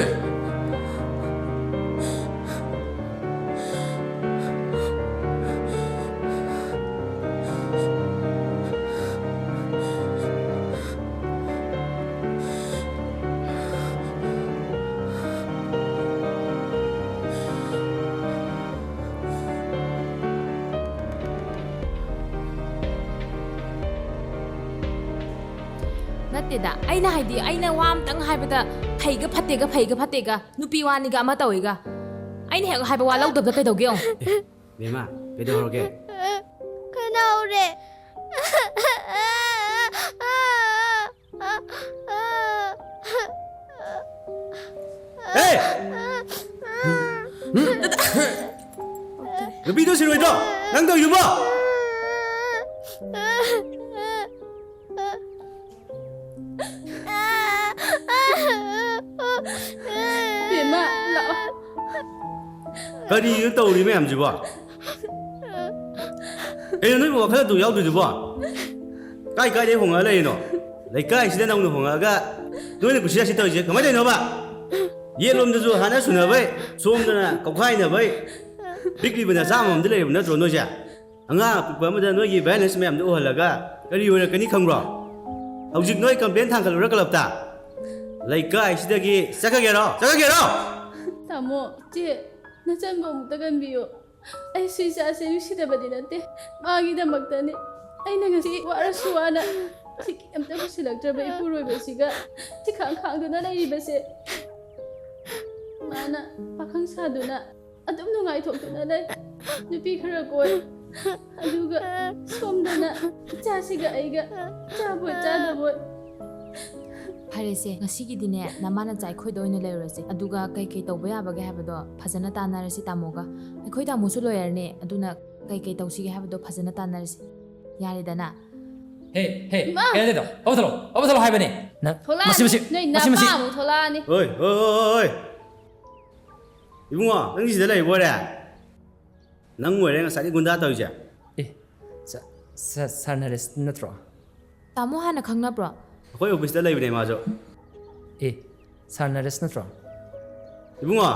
ꯅꯠꯇꯦꯗ, ꯑꯩꯅ ꯍꯥꯏꯗꯤ, ꯑꯩꯅ ꯋꯥ ꯑꯝꯇꯪ ꯍꯥꯏꯕꯗ ꯐꯩꯒ ꯐꯠꯇꯦꯒ, ꯐꯩꯒ ꯐꯠꯇꯦꯒ, ꯅꯨꯄꯤ ꯋꯥꯅꯤꯒ ꯑꯃ ꯇꯧꯏꯒ꯫ ꯑꯩꯅ ꯍꯦꯛ ꯍꯥꯏꯕ ꯋꯥ ꯂꯧꯗꯕꯗ ꯀꯩꯗꯧꯒꯦ ꯌꯦꯡꯉꯣ꯫ ꯕꯦꯝꯃ, ꯀꯩꯗꯧꯔꯒꯦ? ꯈꯠꯅꯍꯧꯔꯦ꯫ ꯍꯦ! ꯅꯨꯄꯤꯗꯣ ꯁꯤꯔꯣꯏꯗ꯭ꯔꯣ? ꯅꯪ ꯇꯧꯔꯤꯗꯨꯕꯣ? ꯕꯦꯝꯃ, ꯂꯥꯛꯑꯣ꯫ ꯀꯔꯤꯅꯣ ꯇꯧꯔꯤ ꯃꯌꯥꯝꯁꯤꯕꯣ? ꯀꯩꯅꯣ ꯅꯣꯏꯕꯨ ꯋꯥꯈꯜ ꯑꯗꯨ ꯌꯥꯎꯗ꯭ꯔꯤꯗꯨꯕꯣ? ꯀꯥꯏ ꯀꯥꯏꯗꯩ ꯍꯣꯡꯉ ꯂꯩꯔꯤꯅꯣ? ꯂꯩꯀꯥꯏꯁꯤꯗ ꯅꯧꯅ ꯍꯣꯡꯉꯛꯑꯒ ꯅꯣꯏꯅ ꯀꯨꯁꯤ ꯔꯥꯁꯤ ꯇꯧꯔꯤꯁꯦ ꯀꯃꯥꯏꯅ ꯇꯧꯔꯤꯅꯣꯕ? ꯌꯦꯠꯂꯣꯝꯗꯁꯨ ꯍꯥꯠꯅ ꯁꯨꯅꯕꯩ, ꯁꯣꯝꯗꯅ ꯀꯧꯈꯥꯏꯅꯕꯩ, ꯄꯤꯛꯂꯤꯕ ꯅꯆꯥ ꯑꯃꯃꯝꯗꯤ ꯂꯩꯔꯕ ꯅꯠꯇ꯭ꯔꯣ ꯅꯣꯏꯁꯦ? ꯑꯉꯥꯡ ꯑꯄꯤꯛꯄ ꯑꯃꯗ ꯅꯣꯏꯒꯤ violence ꯃꯌꯥꯝꯗꯣ ꯎꯍꯜꯂꯒ ꯀꯔꯤ ꯑꯣꯏꯔꯛꯀꯅꯤ ꯈꯪꯕ꯭ꯔꯣ? ꯍꯧꯖꯤꯛ ꯅꯣꯏ complain ꯊꯥꯡꯒꯠꯂꯨꯔ ꯀ꯭ꯂꯕꯇ? ꯂꯩꯀꯥꯏꯁꯤꯗꯒꯤ ꯆꯠꯈꯒꯦꯔꯣ? ꯆꯠꯈꯒꯦꯔꯣ? ꯇꯥꯃꯣ, ꯆꯦ, ꯅꯆꯟꯕꯨ ꯑꯃꯨꯛꯇ ꯀꯟꯕꯤꯌꯨ꯫ ꯑꯩꯁꯨ ꯏꯆꯥꯁꯦ ꯅꯨꯡꯁꯤꯗꯕꯗꯤ ꯅꯠꯇꯦ, ꯃꯥꯒꯤꯗꯃꯛꯇꯅꯤ꯫ ꯑꯩꯅ ꯉꯁꯤ ꯋꯥꯔꯁꯨ ꯋꯥꯅ ꯁꯤꯀꯤ ꯑꯝꯇ ꯄꯨꯁꯤꯜꯂꯛꯇ꯭ꯔꯕ ꯏꯄꯨꯔꯣꯏꯕꯁꯤꯒ ꯁꯤ ꯈꯥꯡ ꯈꯥꯡꯗꯨꯅ ꯂꯩꯔꯤꯕꯁꯦ꯫ ꯃꯥꯅ ꯄꯥꯈꯪ ꯁꯥꯗꯨꯅ ꯑꯗꯨꯝ ꯅꯨꯡꯉꯥꯏꯊꯣꯛꯇꯨꯅ ꯂꯩ꯫ ꯅꯨꯄꯤ ꯈꯔ ꯀꯣꯏ, ꯑꯗꯨꯒ ꯁꯣꯝꯗꯅ ꯏꯆꯥꯁꯤꯒ ꯑꯩꯒ ꯆꯥꯕꯣꯏ ꯆꯥꯗꯕꯣꯏ꯫ ꯐꯔꯦꯁꯦ, ꯉꯁꯤꯒꯤꯗꯤꯅꯦ, ꯅꯃꯥ ꯅꯆꯥ ꯑꯩꯈꯣꯏꯗ ꯑꯣꯏꯅ ꯂꯩꯔꯨꯔꯁꯦ꯫ ꯑꯗꯨꯒ ꯀꯩ ꯀꯩ ꯇꯧꯕ ꯌꯥꯕꯒꯦ ꯍꯥꯏꯕꯗꯣ ꯐꯖꯅ ꯇꯥꯟꯅꯔꯁꯤ ꯇꯥꯃꯣꯒ꯫ ꯑꯩꯈꯣꯏ ꯇꯥꯃꯣꯁꯨ ꯂꯣꯌꯔꯅꯦ, ꯑꯗꯨꯅ ꯀꯩ ꯀꯩ ꯇꯧꯁꯤꯒꯦ ꯍꯥꯏꯕꯗꯣ ꯐꯖꯅ ꯇꯥꯟꯅꯔꯁꯤ꯫ ꯌꯥꯔꯦꯗꯅ? ꯍꯦ, ꯍꯦ, ꯏꯃꯥ! ꯀꯩꯅꯣ ꯇꯧꯔꯤꯗꯣ? ꯑꯣꯐ ꯊꯣꯛꯂꯛꯑꯣ, ꯑꯣꯐ ꯊꯣꯛꯂꯛꯑꯣ ꯍꯥꯏꯕꯅꯦ꯫ ꯅꯪ, ꯊꯣꯛꯂꯛꯑꯅꯤ꯫ ꯃꯁꯤ, ꯃꯁꯤ, ꯅꯣꯏ ꯃꯁꯤ, ꯃꯁꯤ꯫ ꯅꯄꯥ ꯑꯃꯨꯛ ꯊꯣꯛꯂꯛꯑꯅꯤ꯫ ꯍꯣꯏ, ꯍꯣꯏ, ꯍꯣꯏ, ꯍꯣꯏ꯫ ꯏꯕꯨꯡꯉꯣ, ꯅꯪ ꯁꯤꯗ ꯂꯩꯕ ꯑꯣꯏꯔꯦ? ꯅꯪ ꯑꯣꯏꯔꯦ ꯉꯁꯥꯏꯗꯩ ꯒꯨꯟꯗꯥ ꯇꯧꯔꯤꯁꯦ? ꯑꯦ, ꯁ-, ꯁ-, ꯁꯥꯔ ꯅꯔꯦꯁ ꯅꯠꯇ꯭ꯔꯣ? ꯇꯥꯃꯣ ꯍꯥꯟꯅ ꯈꯪꯅꯕ꯭ꯔꯣ? ꯑꯩꯈꯣꯏ ꯑꯣꯐꯤꯁꯇ ꯂꯩꯕꯅꯦ ꯃꯥꯁꯨ꯫ ꯑꯦ, ꯁꯥꯔ ꯅꯔꯦꯁ ꯅꯠꯇ꯭ꯔꯣ? ꯏꯕꯨꯡꯉꯣ,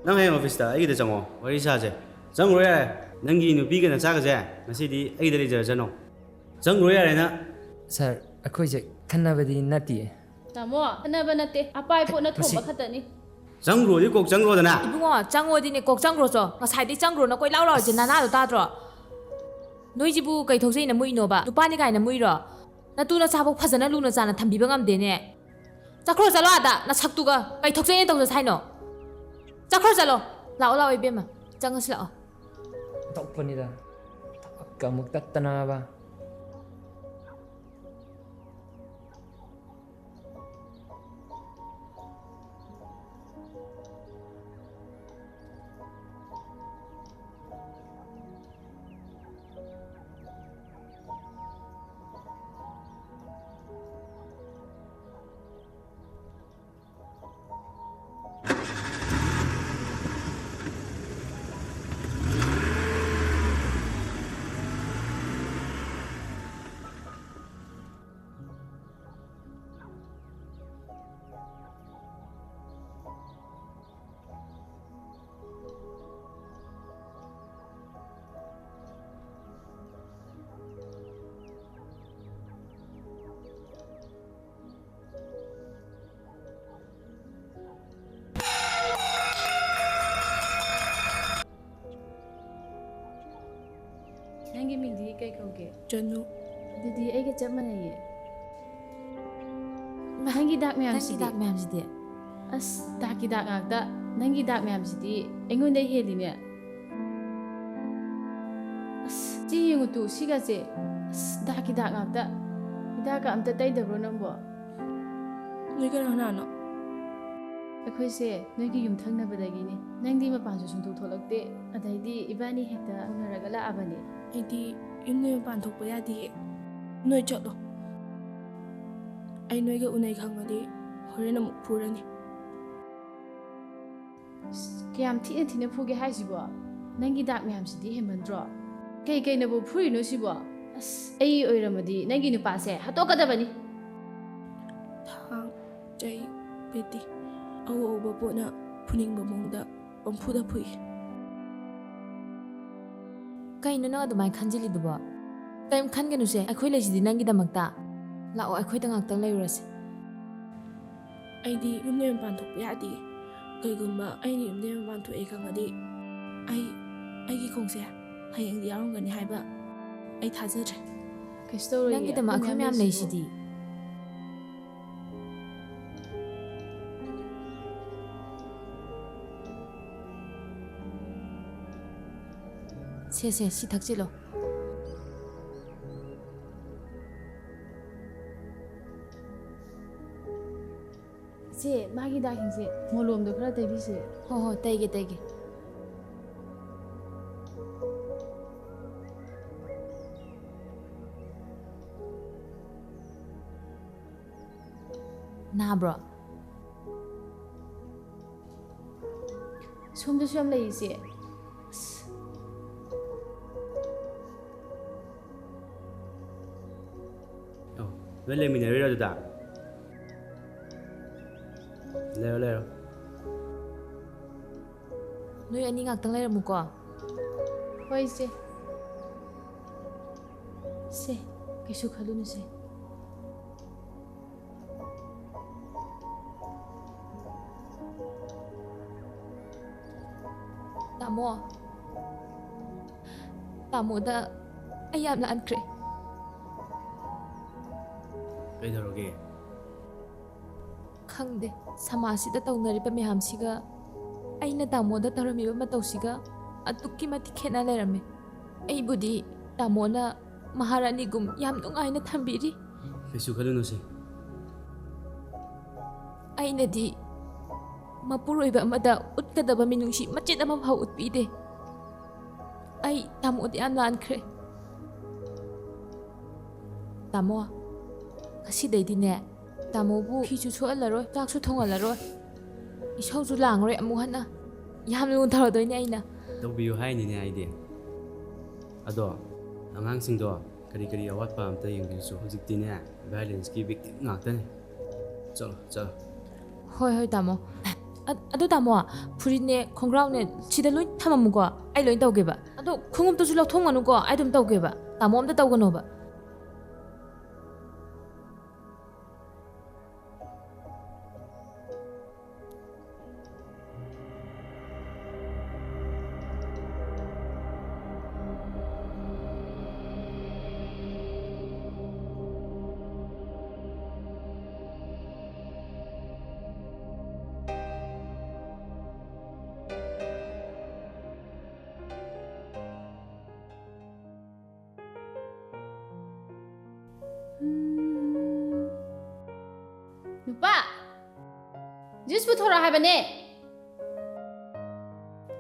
ꯅꯪ ꯍꯌꯦꯡ ꯑꯣꯐꯤꯁꯇ ꯑꯩꯒꯤꯗ ꯆꯪꯉꯣ, ꯋꯥꯔꯤ ꯁꯥꯁꯦ꯫ ꯆꯪꯈ꯭ꯔꯣ ꯌꯥꯔꯦ, ꯅꯪꯒꯤ ꯅꯨꯄꯤꯒ ꯅꯆꯥꯒꯁꯦ ꯉꯁꯤꯗꯤ ꯑꯩꯒꯤꯗ ꯂꯩꯖꯔꯁꯅꯨ꯫ ꯆꯪꯈ꯭ꯔꯣ ꯌꯥꯔꯦ ꯅꯪ꯫ ꯁꯥꯔ, ꯑꯩꯈꯣꯏꯁꯦ ꯈꯟꯅꯕꯗꯤ ꯅꯠꯇꯤꯌꯦ꯫ ꯇꯥꯃꯣ, ꯈꯟꯅꯕ ꯅꯠꯇꯦ, ꯑꯄꯥꯏ ꯄꯣꯠꯅ ꯃꯁꯤ ꯊꯣꯝꯕ ꯈꯛꯇꯅꯤ꯫ ꯆꯪꯈ꯭ꯔꯣꯗꯤ ꯀꯣꯛ ꯆꯪꯈ꯭ꯔꯣꯗꯅ꯫ ꯏꯕꯨꯡꯉꯣ, ꯆꯪꯉꯣꯗꯤꯅꯦ ꯀꯣꯛ ꯆꯪꯈ꯭ꯔꯣ ꯆꯣ꯫ ꯉꯁꯥꯏꯗꯩ ꯆꯪꯈ꯭ꯔꯣꯅ ꯀꯣꯏ ꯂꯥꯎ ꯂꯥꯎꯔꯤꯁꯦ ꯑꯁ꯫ ꯅꯅꯥꯗꯣ ꯇꯥꯗ꯭ꯔꯣ? ꯅꯣꯏꯁꯤꯕꯨ ꯀꯩ ꯊꯣꯛꯆꯩꯅ ꯃꯨꯏꯅꯣꯕ? ꯅꯨꯄꯥꯅꯤ ꯀꯥꯏꯅ ꯃꯨꯏꯔꯣ? ꯅꯇꯨ ꯅꯆꯥꯐꯥꯎ ꯐꯖꯅ ꯂꯨꯅ ꯆꯥꯅ ꯊꯝꯕꯤꯕ ꯉꯝꯗꯦꯅꯦ꯫ ꯆꯠꯈ꯭ꯔꯣ ꯆꯠꯂꯣ ꯑꯥꯗ, ꯅꯁꯛꯇꯨꯒ ꯀꯩ ꯊꯣꯛꯆꯩꯅ ꯇꯧꯖ ꯁꯥꯏꯅꯣ? ꯆꯠꯈ꯭ꯔꯣ ꯆꯠꯂꯣ꯫ ꯂꯥꯛꯑꯣ ꯂꯥꯛꯑꯣ ꯏꯕꯦꯝꯃ, ꯆꯪꯉꯁꯤ ꯂꯥꯛꯑꯣ꯫ ꯑꯣꯟꯊꯣꯛꯄꯅꯤꯗ, ꯊꯕꯛꯀ ꯑꯃꯨꯛ ꯇꯠꯇꯅꯕ꯫ ꯅꯪꯒꯤ ꯃꯤꯡꯗꯤ ꯀꯩ ꯀꯧꯒꯦ? ꯆꯅꯨ꯫ ꯑꯗꯨꯗꯤ ꯑꯩꯒ ꯆꯞ ꯃꯥꯟꯅꯩꯌꯦ꯫ ꯏꯃꯥ, ꯅꯪꯒꯤ ꯗꯥꯛ ꯅꯪꯒꯤ ꯃꯌꯥꯝꯁꯤꯗꯤ? ꯗꯥꯛ ꯃꯌꯥꯝꯁꯤꯗꯤ? ꯑꯁ, ꯗꯥꯛꯀꯤ ꯗꯥꯛ ꯉꯥꯛꯇ꯫ ꯅꯪꯒꯤ ꯗꯥꯛ ꯃꯌꯥꯝꯁꯤꯗꯤ ꯑꯩꯉꯣꯟꯗꯩ ꯍꯦꯜꯂꯤꯅꯦ꯫ ꯑꯁ, ꯁꯤ ꯌꯦꯡꯉꯨ ꯇꯨ, ꯁꯤꯒꯁꯦ꯫ ꯑꯁ, ꯗꯥꯛꯀꯤ ꯗꯥꯛ ꯉꯥꯛꯇ꯫ ꯍꯤꯗꯥꯛꯀ ꯑꯝꯇ ꯇꯩꯗꯕ꯭ꯔꯣ ꯅꯪꯕꯣ? ꯅꯣꯏ ꯀꯅꯥ ꯀꯅꯥꯅꯣ? ꯑꯩꯈꯣꯏꯁꯦ ꯅꯣꯏꯒꯤ ꯌꯨꯝꯊꯪꯅꯕꯗꯒꯤꯅꯦ꯫ ꯅꯪꯗꯤ ꯃꯄꯥꯟꯁꯨ ꯁꯨꯡꯊꯣꯛ ꯊꯣꯛꯂꯛꯇꯦ꯫ ꯑꯗꯩꯗꯤ ꯏꯕꯥꯅꯤ ꯍꯦꯛꯇ ꯎꯅꯔꯒ ꯂꯥꯛꯑꯕꯅꯦ꯫ ꯑꯩꯗꯤ ꯌꯨꯝꯗꯩ ꯃꯄꯥꯟ ꯊꯣꯛꯄ ꯌꯥꯗꯤꯌꯦ꯫ ꯅꯣꯏ ꯆꯠꯂꯣ꯫ ꯑꯩ ꯅꯣꯏꯒ ꯎꯅꯩ ꯈꯪꯉꯗꯤ ꯍꯣꯔꯦꯟ ꯑꯃꯨꯛ ꯐꯨꯔꯅꯤ꯫ ꯑꯁ, ꯀꯌꯥꯝ ꯊꯤꯅ ꯊꯤꯅ ꯐꯨꯒꯦ ꯍꯥꯏꯁꯤꯕꯣ? ꯅꯪꯒꯤ ꯗꯥꯛ ꯃꯌꯥꯝꯁꯤꯗꯤ ꯍꯦꯟꯃꯟꯗ꯭ꯔꯣ? ꯀꯩ ꯀꯩꯅꯕꯨ ꯐꯨꯔꯤꯅꯣ ꯁꯤꯕꯣ? ꯑꯁ, ꯑꯩ ꯑꯣꯏꯔꯝꯃꯗꯤ ꯅꯪꯒꯤ ꯅꯨꯄꯥꯁꯦ ꯍꯥꯠꯇꯣꯛꯀꯗꯕꯅꯤ꯫ ꯊꯥꯡ, ꯆꯩ, ꯕꯦꯇꯤ, ꯑꯎ ꯑꯎꯕ ꯄꯣꯠꯅ ꯐꯨꯅꯤꯡꯕ ꯃꯑꯣꯡꯗ ꯄꯪꯐꯨꯗ ꯐꯨꯏ꯫ ꯀꯩꯅꯣ ꯅꯪ ꯑꯗꯨꯃꯥꯏꯅ ꯈꯟꯖꯤꯜꯂꯤꯗꯨꯕꯣ? ꯀꯔꯤꯝ ꯈꯟꯒꯅꯨꯁꯦ, ꯑꯩꯈꯣꯏ ꯂꯩꯁꯤꯗꯤ ꯅꯪꯒꯤꯗꯃꯛꯇ꯫ ꯂꯥꯛꯑꯣ, ꯑꯩꯈꯣꯏꯗ ꯉꯥꯛꯇꯪ ꯂꯩꯔꯨꯔꯁꯦ꯫ ꯑꯩꯗꯤ ꯌꯨꯝꯗꯩ ꯃꯄꯥꯟ ꯊꯣꯛꯄ ꯌꯥꯗꯦ꯫ ꯀꯩꯒꯨꯝꯕ ꯑꯩꯅ ꯌꯨꯝꯗꯩ ꯃꯄꯥꯟ ꯊꯣꯛꯑꯦ ꯈꯪꯉꯗꯤ ꯑꯩ, ꯑꯩꯒꯤ ꯈꯣꯡꯁꯦ ꯍꯌꯦꯡꯗꯤ ꯌꯥꯎꯔꯝꯒꯅꯤ ꯍꯥꯏꯕ ꯑꯩ ꯊꯥꯖꯗ꯭ꯔꯦ꯫ ꯀꯩꯁꯨ ꯇꯧꯔꯣꯏꯌꯦ, ꯅꯪꯒꯤꯗꯃꯛ ꯑꯩꯈꯣꯏ ꯑꯩꯈꯣꯏ ꯃꯌꯥꯝ ꯃꯌꯥꯝ ꯂꯩꯁꯤꯗꯤ꯫ ꯂꯩꯁꯤꯗꯤ꯫ ꯁꯦ, ꯁꯦ, ꯁꯤ ꯊꯛꯆꯤꯜꯂꯣ꯫ ꯏꯆꯦ, ꯃꯥꯒꯤ ꯗꯥꯛꯁꯤꯡꯁꯦ ꯃꯣꯂꯣꯝꯗꯣ ꯈꯔ ꯇꯩꯕꯤꯁꯦ꯫ ꯍꯣ, ꯍꯣ, ꯇꯩꯒꯦ, ꯇꯩꯒꯦ꯫ ꯅꯥꯕ꯭ꯔꯣ? ꯁꯣꯝꯗꯁꯨ ꯌꯥꯝ ꯂꯩ, ꯏꯆꯦ꯫ ꯑꯁ꯫ ꯑꯣ, ꯅꯣꯏ ꯂꯩꯃꯤꯟꯅꯔꯤꯔꯣ ꯑꯗꯨꯗ? ꯂꯩꯔꯣ, ꯂꯩꯔꯣ꯫ ꯅꯣꯏ ꯑꯅꯤ ꯉꯥꯛꯇꯪ ꯂꯩꯔꯝꯃꯨꯀꯣ꯫ ꯍꯣꯏ, ꯏꯆꯦ꯫ ꯁꯦ, ꯀꯩꯁꯨ ꯈꯜꯂꯨꯅꯨꯁꯦ꯫ ꯇꯥꯃꯣ, ꯇꯥꯃꯣꯗ ꯑꯩ ꯌꯥꯝ ꯂꯥꯟꯈ꯭ꯔꯦ꯫ ꯀꯩꯗꯧꯔꯒꯦ? ꯈꯪꯗꯦ, ꯁꯃꯥꯖꯁꯤꯗ ꯇꯧꯅꯔꯤꯕ ꯃꯌꯥꯝꯁꯤꯒ ꯑꯩꯅ ꯇꯥꯃꯣꯗ ꯇꯧꯔꯝꯃꯤꯕ ꯃꯇꯧꯁꯤꯒ ꯑꯗꯨꯛꯀꯤ ꯃꯇꯤꯛ ꯈꯦꯠꯅ ꯂꯩꯔꯝꯃꯦ꯫ ꯑꯩꯕꯨꯗꯤ ꯇꯥꯃꯣꯅ ꯃꯍꯥꯔꯥꯅꯤꯒꯨꯝ ꯌꯥꯝ ꯅꯨꯡꯉꯥꯏꯅ ꯊꯝꯕꯤꯔꯤ꯫ ꯀꯩꯁꯨ ꯈꯜꯂꯨꯅꯨꯁꯦ꯫ ꯑꯩꯅꯗꯤ ꯃꯄꯨꯔꯣꯏꯕ ꯑꯃꯗ ꯎꯠꯀꯗꯕ ꯃꯤꯅꯨꯡꯁꯤ ꯃꯆꯦꯠ ꯑꯃ ꯐꯥꯎ ꯎꯠꯄꯤꯗꯦ꯫ ꯑꯩ ꯇꯥꯃꯣꯗ ꯌꯥꯝ ꯂꯥꯟꯈ꯭ꯔꯦ꯫ ꯇꯥꯃꯣ, ꯉꯁꯤꯗꯩꯗꯤꯅꯦ, ꯇꯥꯃꯣꯕꯨ ꯐꯤꯁꯨ ꯁꯨꯍꯜꯂꯔꯣꯏ, ꯆꯥꯛꯁꯨ ꯊꯣꯡꯍꯜꯂꯔꯣꯏ, ꯏꯁꯧꯁꯨ ꯂꯥꯡꯉꯔꯣꯏ ꯑꯃꯨꯛ ꯍꯟꯅ꯫ ꯌꯥꯝ ꯂꯨꯅ ꯇꯧꯔꯗꯣꯏꯅꯦ ꯑꯩꯅ꯫ ꯇꯧꯕꯤꯌꯨ ꯍꯥꯏꯅꯤꯅꯦ ꯑꯩꯗꯤ꯫ ꯑꯗꯣ ꯑꯉꯥꯡꯁꯤꯡꯗꯣ ꯀꯔꯤ ꯀꯔꯤ ꯑꯋꯥꯠꯄ ꯑꯝꯇ ꯌꯦꯡꯕꯤꯌꯨꯁꯨ꯫ ꯍꯧꯖꯤꯛꯇꯤꯅꯦ, violenceꯀꯤ victim ꯉꯥꯛꯇꯅꯦ꯫ ꯆꯠꯂꯣ, ꯆꯠꯂꯣ꯫ ꯍꯣꯏ, ꯍꯣꯏ, ꯇꯥꯃꯣ꯫ ꯑ-, ꯑꯗꯨ ꯇꯥꯃꯣ, ꯐꯨꯔꯤꯠꯅꯦ, ꯈꯣꯡꯒ꯭ꯔꯥꯎꯅꯦ, ꯁꯤꯗ ꯂꯣꯏ ꯊꯝꯃꯝꯃꯨꯀꯣ꯫ ꯑꯩ ꯂꯣꯏ ꯇꯧꯒꯦꯕ꯫ ꯑꯗꯣ ꯈꯣꯡꯎꯞꯇꯨꯁꯨ ꯂꯧꯊꯣꯛꯀꯅꯨꯀꯣ꯫ ꯑꯩ ꯑꯗꯨꯝ ꯇꯧꯒꯦꯕ꯫ ꯇꯥꯃꯣ ꯑꯝꯇ ꯇꯧꯒꯅꯣꯕ꯫ ꯅꯨꯄꯥ, juice ꯄꯨꯊꯣꯔꯛꯑꯣ ꯍꯥꯏꯕꯅꯦ꯫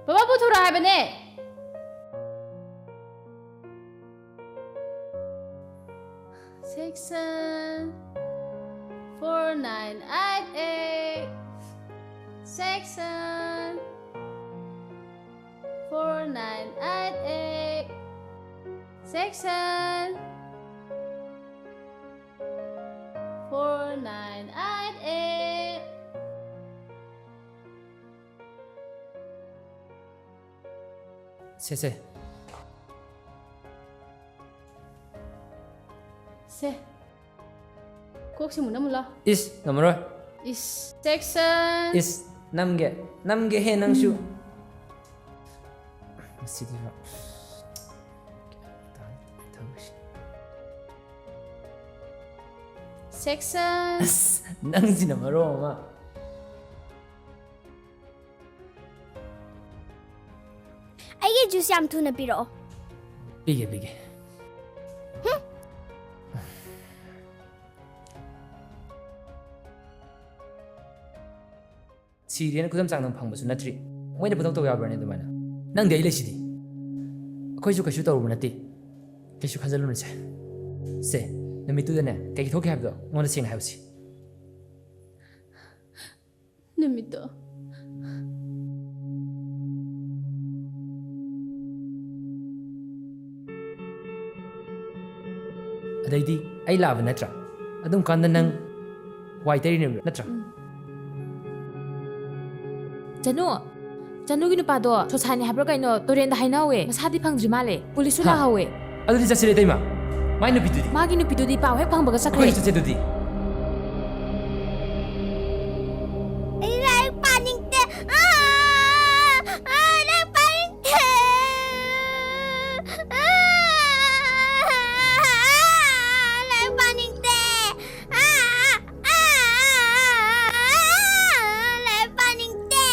ꯕꯕꯥ, ꯄꯨꯊꯣꯔꯛꯑꯣ ꯍꯥꯏꯕꯅꯦ꯫ Section four nine eight eight. Section four nine eight eight. Section four nine eight eight. ꯁꯦ, ꯁꯦ꯫ ꯁꯦ꯫ ꯀꯣꯛꯁꯤ ꯃꯨꯟꯅ ꯃꯨꯜꯂꯣ꯫ ꯏꯁ, ꯉꯝꯃꯔꯣꯏ꯫ ꯏꯁ, section꯫ ꯏꯁ, ꯅꯝꯒꯦ, ꯅꯝꯒꯦ ꯍꯦ ꯅꯪꯁꯨ꯫ ꯃꯁꯤꯗꯤ section꯫ ꯑꯁ, ꯅꯪꯁꯤꯅ ꯃꯔꯣꯜ ꯑꯃ꯫ ꯑꯩꯒꯤ juice ꯌꯥꯝ ꯊꯨꯅ ꯄꯤꯔꯛꯑꯣ꯫ ꯄꯤꯒꯦ, ꯄꯤꯒꯦ꯫ ꯁꯤꯔꯦꯅ ꯈꯨꯗꯝ ꯆꯥꯡꯗꯝ ꯐꯪꯕꯁꯨ ꯅꯠꯇ꯭ꯔꯤ꯫ ꯃꯣꯏꯅ ꯄꯪꯇꯧ ꯇꯧ ꯌꯥꯕ꯭ꯔꯅꯦ ꯑꯗꯨꯃꯥꯏꯅ? ꯅꯪꯗꯤ ꯑꯩ ꯂꯩꯁꯤꯗꯤ꯫ ꯑꯩꯈꯣꯏꯁꯨ ꯀꯩꯁꯨ ꯇꯧꯔꯨꯕ ꯅꯠꯇꯦ꯫ ꯀꯩꯁꯨ ꯈꯟꯖꯜꯂꯨꯅꯨꯁꯦ꯫ ꯁꯦ, ꯅꯨꯃꯤꯠꯇꯨꯗꯅꯦ ꯀꯩ ꯊꯣꯛꯈꯤ ꯍꯥꯏꯕꯗꯣ ꯑꯩꯉꯣꯟꯗ ꯁꯦꯡꯅ ꯍꯥꯏꯌꯨꯁꯤ꯫ ꯅꯨꯃꯤꯠꯇꯣ꯫ ꯑꯗꯩꯗꯤ ꯑꯩ ꯂꯥꯛꯑꯕ ꯅꯠꯇ꯭ꯔꯥ? ꯑꯗꯨꯝ ꯀꯥꯟꯗ ꯅꯪ ꯋꯥꯏ ꯇꯩꯔꯤꯅꯦꯕ ꯅꯠꯇ꯭ꯔꯥ? ꯆꯅꯨ, ꯆꯅꯨꯒꯤ ꯅꯨꯄꯥꯗꯣ ꯁꯣꯁꯥꯏꯅꯤ ꯍꯥꯏꯕ꯭ꯔꯥ ꯀꯩꯅꯣ ꯇꯨꯔꯦꯟꯗ ꯍꯥꯏꯅꯍꯧꯋꯦ꯫ ꯃꯁꯥꯗꯤ ꯐꯪꯗ꯭ꯔꯤ ꯃꯥꯜꯂꯦ꯫ ꯄꯨꯂꯤꯁꯁꯨ ꯍꯥ? ꯂꯥꯛꯍꯧꯋꯦ꯫ ꯑꯗꯨꯗꯤ ꯆꯠꯁꯤꯔꯦ ꯏꯇꯩꯃ꯫ ꯃꯥꯏ ꯅꯨꯄꯤꯗꯨꯗꯤ? ꯃꯥꯒꯤ ꯅꯨꯄꯤꯗꯨꯗꯤ ꯄꯥꯎ ꯍꯦꯛ ꯐꯪꯕꯒ ꯆꯠꯈ꯭ꯔꯦ꯫ ꯑꯩꯈꯣꯏꯁꯨ ꯆꯠꯁꯦ ꯑꯗꯨꯗꯤ꯫ ꯑꯩ ꯂꯥꯏꯔꯤꯛ ꯄꯥꯅꯤꯡꯗꯦ꯫ ꯑꯥ, ꯑꯥ, ꯂꯥꯏꯔꯤꯛ ꯄꯥꯅꯤꯡꯗꯦ꯫ ꯑꯥ, ꯂꯥꯏꯔꯤꯛ ꯄꯥꯅꯤꯡꯗꯦ꯫ ꯑꯥ, ꯑꯥ, ꯂꯥꯏꯔꯤꯛ ꯄꯥꯅꯤꯡꯗꯦ꯫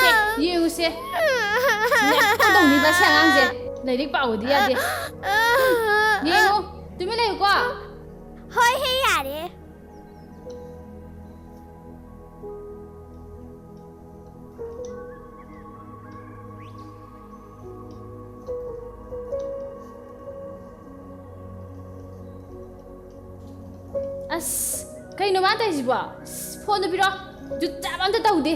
ꯁꯦ, ꯌꯦꯡꯉꯨꯁꯦ꯫ ꯂꯥꯏꯔꯤꯛ ꯀꯩꯗꯧꯅꯤꯕ ꯁꯤ ꯑꯉꯥꯡꯁꯦ? ꯂꯥꯏꯔꯤꯛ ꯄꯥꯎꯗꯤ ꯌꯥꯗꯦ꯫ ꯌꯦꯡꯉꯨ, ꯇꯨꯃꯤꯟ ꯂꯩꯌꯨꯀꯣ꯫ ꯍꯣꯏ ꯍꯦ, ꯌꯥꯔꯦ꯫ ꯑꯁ, ꯀꯩꯅꯣ ꯃꯥ ꯇꯧꯔꯤꯁꯤꯕꯣ? ꯑꯁ, ꯐꯣꯟꯗꯣ ꯄꯤꯔꯣ꯫ ꯖꯨꯠ ꯆꯥꯕ ꯑꯝꯇ ꯇꯧꯗꯦ꯫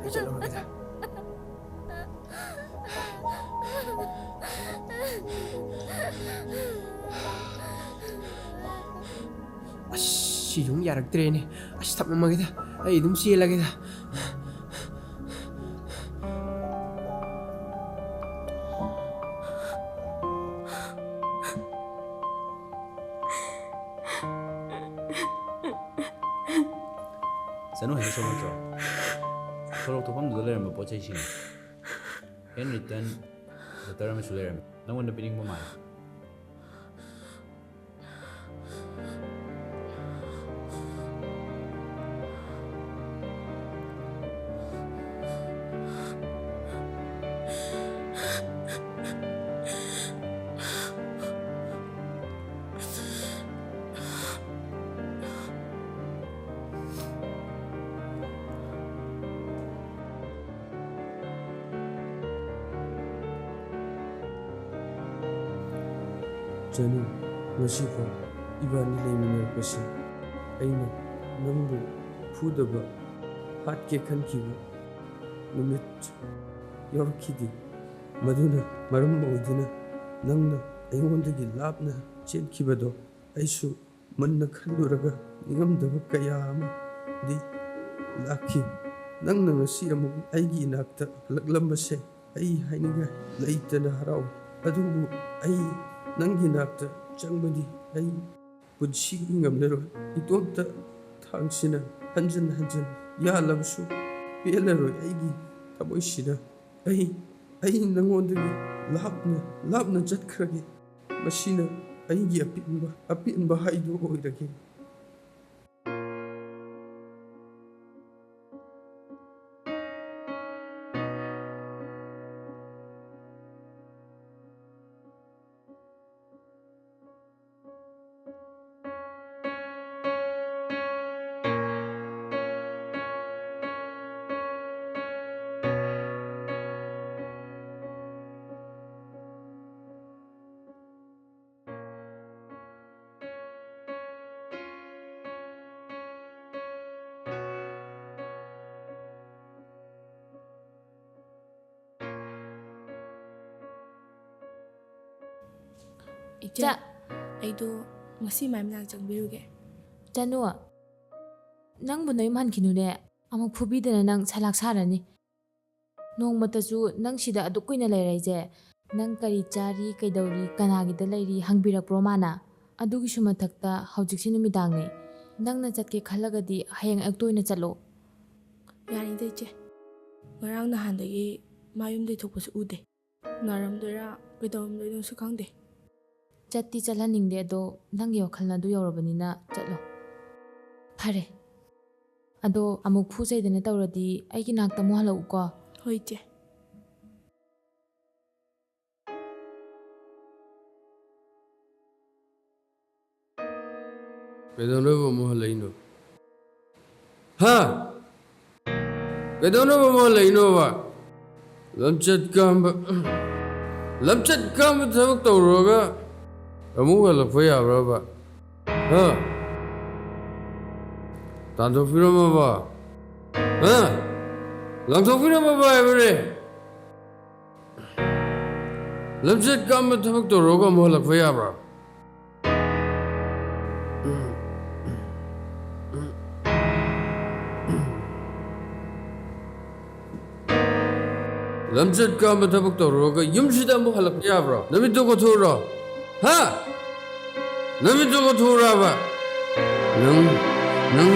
ꯑꯩ ꯆꯠꯂꯨꯔꯒꯦꯗ꯫ ꯑꯁ, ꯁꯤꯁꯨ ꯑꯃꯨꯛ ꯌꯥꯔꯛꯇ꯭ꯔꯦꯅꯦ꯫ ꯑꯁ, ꯊꯝꯃꯝꯃꯒꯦꯗ꯫ ꯑꯩ ꯑꯗꯨꯝ ꯆꯦꯜꯂꯒꯦꯗ꯫ ꯆꯅꯨ ꯍꯣꯏꯗ ꯁꯣꯛ ꯅꯠꯇ꯭ꯔꯣ? ꯁꯣꯔꯣꯛ ꯊꯣꯛꯐꯝꯗꯨꯗ ꯂꯩꯔꯝꯕ ꯄꯣꯠ ꯆꯩꯁꯤꯡ ꯍꯦꯟ ꯔꯤꯇꯟ ꯂꯦꯇꯔ ꯑꯃꯁꯨ ꯂꯩꯔꯝꯃꯤ꯫ ꯅꯪꯉꯣꯟꯗ ꯄꯤꯅꯤꯡꯕ ꯃꯥꯜꯂꯦ꯫ ꯆꯅꯨ, ꯉꯁꯤꯐꯥꯎ ꯏꯕꯥꯅꯤ ꯂꯩꯃꯤꯟꯅꯔꯛꯄꯁꯦ ꯑꯩꯅ ꯅꯪꯕꯨ ꯐꯨꯗꯕ, ꯍꯥꯠꯀꯦ ꯈꯟꯈꯤꯕ ꯅꯨꯃꯤꯠ ꯌꯧꯔꯛꯈꯤꯗꯦ꯫ ꯃꯗꯨꯅ ꯃꯔꯝ ꯑꯣꯏꯗꯨꯅ ꯅꯪꯅ ꯑꯩꯉꯣꯟꯗꯒꯤ ꯂꯥꯞꯅ ꯆꯦꯟꯈꯤꯕꯗꯣ ꯑꯩꯁꯨ ꯃꯨꯟꯅ ꯈꯜꯂꯨꯔꯒ ꯅꯤꯡꯉꯝꯗꯕ ꯀꯌꯥ ꯑꯃꯗꯤ ꯂꯥꯛꯈꯤ꯫ ꯅꯪꯅ ꯉꯁꯤ ꯑꯃꯨꯛ ꯑꯩꯒꯤ ꯏꯅꯥꯛꯇ ꯍꯜꯂꯛꯂꯝꯕꯁꯦ ꯑꯩ ꯍꯥꯏꯅꯤꯡꯉꯥꯏ ꯂꯩꯇꯅ ꯍꯔꯥꯎꯏ꯫ ꯑꯗꯨꯕꯨ ꯑꯩ ꯅꯪꯒꯤ ꯅꯥꯛꯇ ꯆꯪꯕꯗꯤ ꯑꯩ ꯄꯨꯟꯁꯤꯒꯤ ꯉꯝꯂꯔꯣꯏ꯫ ꯏꯇꯣꯝꯇ ꯊꯥꯡꯁꯤꯅ ꯍꯟꯖꯤꯟ ꯍꯟꯖꯤꯟ ꯌꯥꯜꯂꯕꯁꯨ ꯄꯦꯜꯂꯔꯣꯏ ꯑꯩꯒꯤ ꯊꯃꯣꯏꯁꯤꯅ꯫ ꯑꯩ, ꯑꯩ ꯅꯉꯣꯟꯗꯒꯤ ꯂꯥꯞꯅ, ꯂꯥꯞꯅ ꯆꯠꯈ꯭ꯔꯒꯦ꯫ ꯃꯁꯤꯅ ꯑꯩꯒꯤ ꯑꯄꯦꯟꯕ, ꯑꯄꯦꯟꯕ ꯍꯥꯏꯗꯨ ꯑꯣꯏꯔꯒꯦ꯫ ꯏꯆꯦ, ꯆꯥ- ꯑꯩꯗꯣ ꯉꯁꯤ ꯃꯥꯏ ꯃꯅꯥꯛ ꯆꯪꯕꯤꯔꯨꯒꯦ꯫ ꯆꯅꯨ, ꯅꯪꯕꯨ ꯅꯌꯨꯝ ꯍꯟꯈꯤꯅꯨꯅꯦ꯫ ꯑꯃꯨꯛ ꯐꯨꯕꯤꯗꯅ ꯅꯪ ꯁꯂꯥꯛ ꯁꯥꯔꯅꯤ꯫ ꯅꯣꯡꯃꯇꯁꯨ ꯅꯪ ꯁꯤꯗ ꯑꯗꯨꯛ ꯀꯨꯏꯅ ꯂꯩꯔꯛꯏꯁꯦ, ꯅꯪ ꯀꯔꯤ ꯆꯥꯔꯤ, ꯀꯩꯗꯧꯔꯤ, ꯀꯅꯥꯒꯤꯗ ꯂꯩꯔꯤ ꯍꯪꯕꯤꯔꯛꯄ꯭ꯔꯣ ꯃꯥꯅ? ꯑꯗꯨꯒꯤꯁꯨ ꯃꯊꯛꯇ ꯍꯧꯖꯤꯛꯁꯦ ꯅꯨꯃꯤꯗꯥꯡꯅꯦ꯫ ꯅꯪꯅ ꯆꯠꯀꯦ ꯈꯜꯂꯒꯗꯤ ꯍꯌꯦꯡ ꯑꯌꯨꯛꯇ ꯑꯣꯏꯅ ꯆꯠꯂꯣ꯫ ꯌꯥꯅꯤꯗ ꯏꯆꯦ꯫ ꯉꯔꯥꯡ ꯅꯍꯥꯟꯗꯒꯤ ꯃꯥ ꯌꯨꯝꯗꯩ ꯊꯣꯛꯄꯁꯨ ꯎꯗꯦ꯫ ꯅꯥꯔꯝꯗꯣꯏꯔꯥ ꯀꯩꯗꯧꯔꯝꯗꯣꯏꯅꯣꯁꯨ ꯈꯪꯗꯦ꯫ ꯆꯠꯇꯤ ꯆꯠꯍꯟꯅꯤꯡꯗꯦ, ꯑꯗꯣ ꯅꯪꯒꯤ ꯋꯥꯈꯜꯅ ꯑꯗꯨ ꯌꯧꯔꯕꯅꯤꯅ ꯆꯠꯂꯣ꯫ ꯐꯔꯦ꯫ ꯑꯗꯣ ꯑꯃꯨꯛ ꯐꯨ ꯆꯩꯗꯅ ꯇꯧꯔꯗꯤ ꯑꯩꯒꯤ ꯅꯥꯛꯇ ꯑꯃꯨꯛ ꯍꯜꯂꯛꯎꯀꯣ꯫ ꯍꯣꯏ, ꯏꯆꯦ꯫ ꯀꯩꯗꯧꯅꯕ ꯑꯃꯨꯛ ꯍꯜꯂꯛꯏꯅꯣ? ꯍꯥ? ꯀꯩꯗꯧꯅꯕ ꯑꯃꯨꯛ ꯍꯜꯂꯛꯏꯅꯣꯕ? ꯂꯝꯆꯠ ꯀꯥꯝꯕ, ꯂꯝꯆꯠ ꯀꯥꯝꯕ ꯊꯕꯛ ꯇꯧꯔꯨꯔꯒ ꯑꯃꯨꯛ ꯍꯜꯂꯛꯄ ꯌꯥꯕ꯭ꯔꯕ? ꯍꯥ? ꯇꯥꯟꯊꯣꯛꯄꯤꯔꯝꯃꯕ? ꯍꯥ? ꯂꯪꯊꯣꯛꯄꯤꯔꯝꯃꯕ ꯍꯥꯏꯕꯅꯦ? ꯂꯝꯆꯠ ꯀꯥꯝꯕ ꯊꯕꯛ ꯇꯧꯔꯨꯔꯒ ꯑꯃꯨꯛ ꯍꯜꯂꯛꯄ ꯌꯥꯕ꯭ꯔꯥ? ꯂꯝꯆꯠ ꯀꯥꯝꯕ ꯊꯕꯛ ꯇꯧꯔꯨꯔꯒ ꯌꯨꯝꯁꯤꯗ ꯑꯃꯨꯛ ꯍꯜꯂꯛꯄ ꯌꯥꯕ꯭ꯔꯣ? ꯅꯃꯤꯠꯇꯣ ꯀꯣꯊꯣꯛꯎꯔꯣ꯫ ꯍꯥ? ꯅꯃꯤꯠꯇꯣ ꯀꯣꯊꯣꯛꯎꯔꯕ? ꯅꯪ, ꯅꯪ,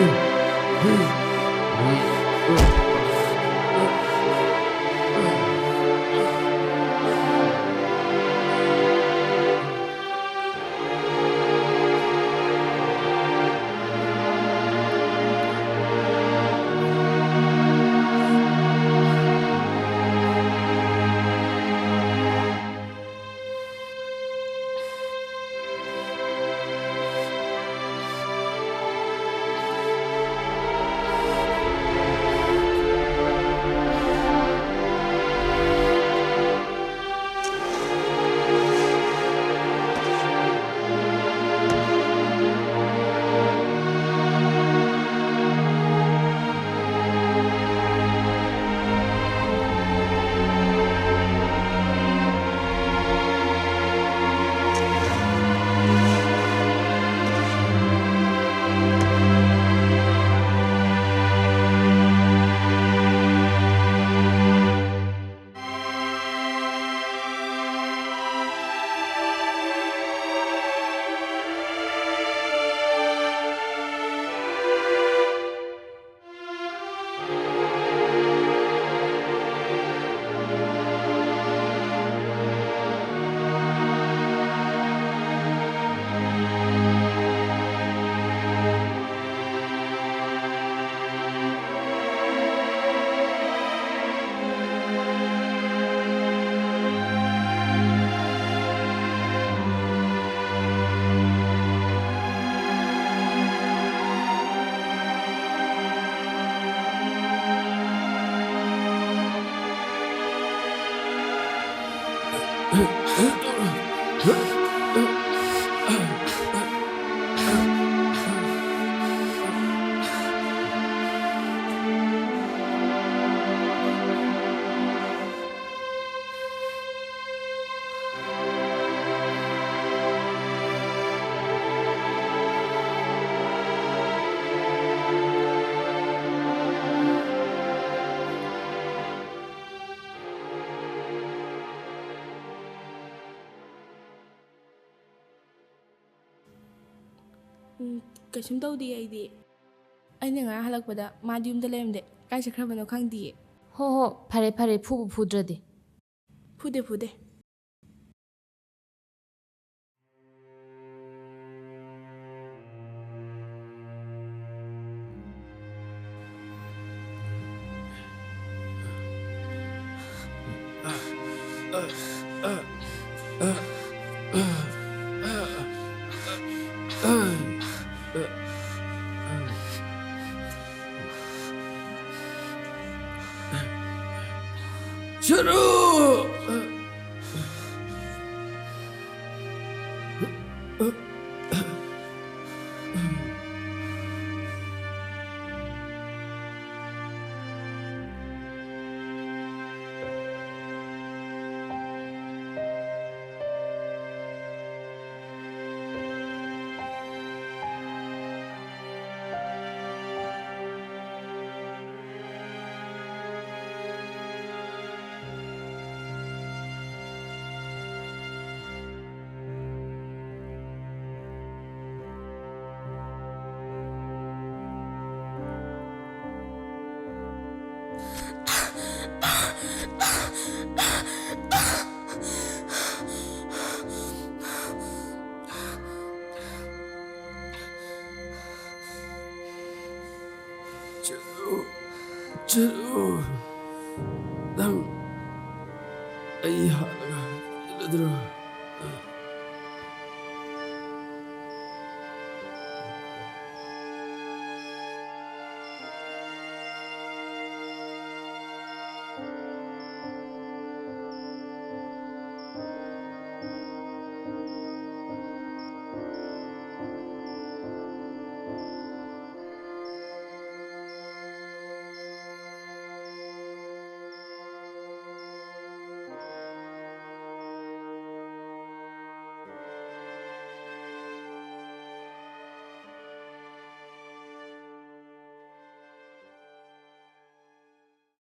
ꯀꯩꯁꯨꯝ ꯇꯧꯗꯤꯌꯦ ꯑꯩꯗꯤ꯫ ꯑꯩꯅ ꯉꯔꯥꯡ ꯍꯜꯂꯛꯄꯗ ꯃꯥꯗꯤ ꯌꯨꯝꯗ ꯂꯩꯔꯝꯗꯦ꯫ ꯀꯥꯏ ꯆꯠꯈ꯭ꯔꯕꯅꯣ ꯈꯪꯗꯤꯌꯦ꯫ ꯍꯣ ꯍꯣ, ꯐꯔꯦ ꯐꯔꯦ, ꯐꯨꯕꯨ ꯐꯨꯗ꯭ꯔꯗꯤ꯫ ꯐꯨꯗꯦ, ꯐꯨꯗꯦ꯫ ꯁꯔꯨ! ꯆꯠꯂꯨ, ꯆꯠꯂꯨ꯫ ꯅꯪ ꯑꯩ ꯍꯥꯠꯂꯒ ꯆꯠꯂꯗ꯭ꯔꯣ?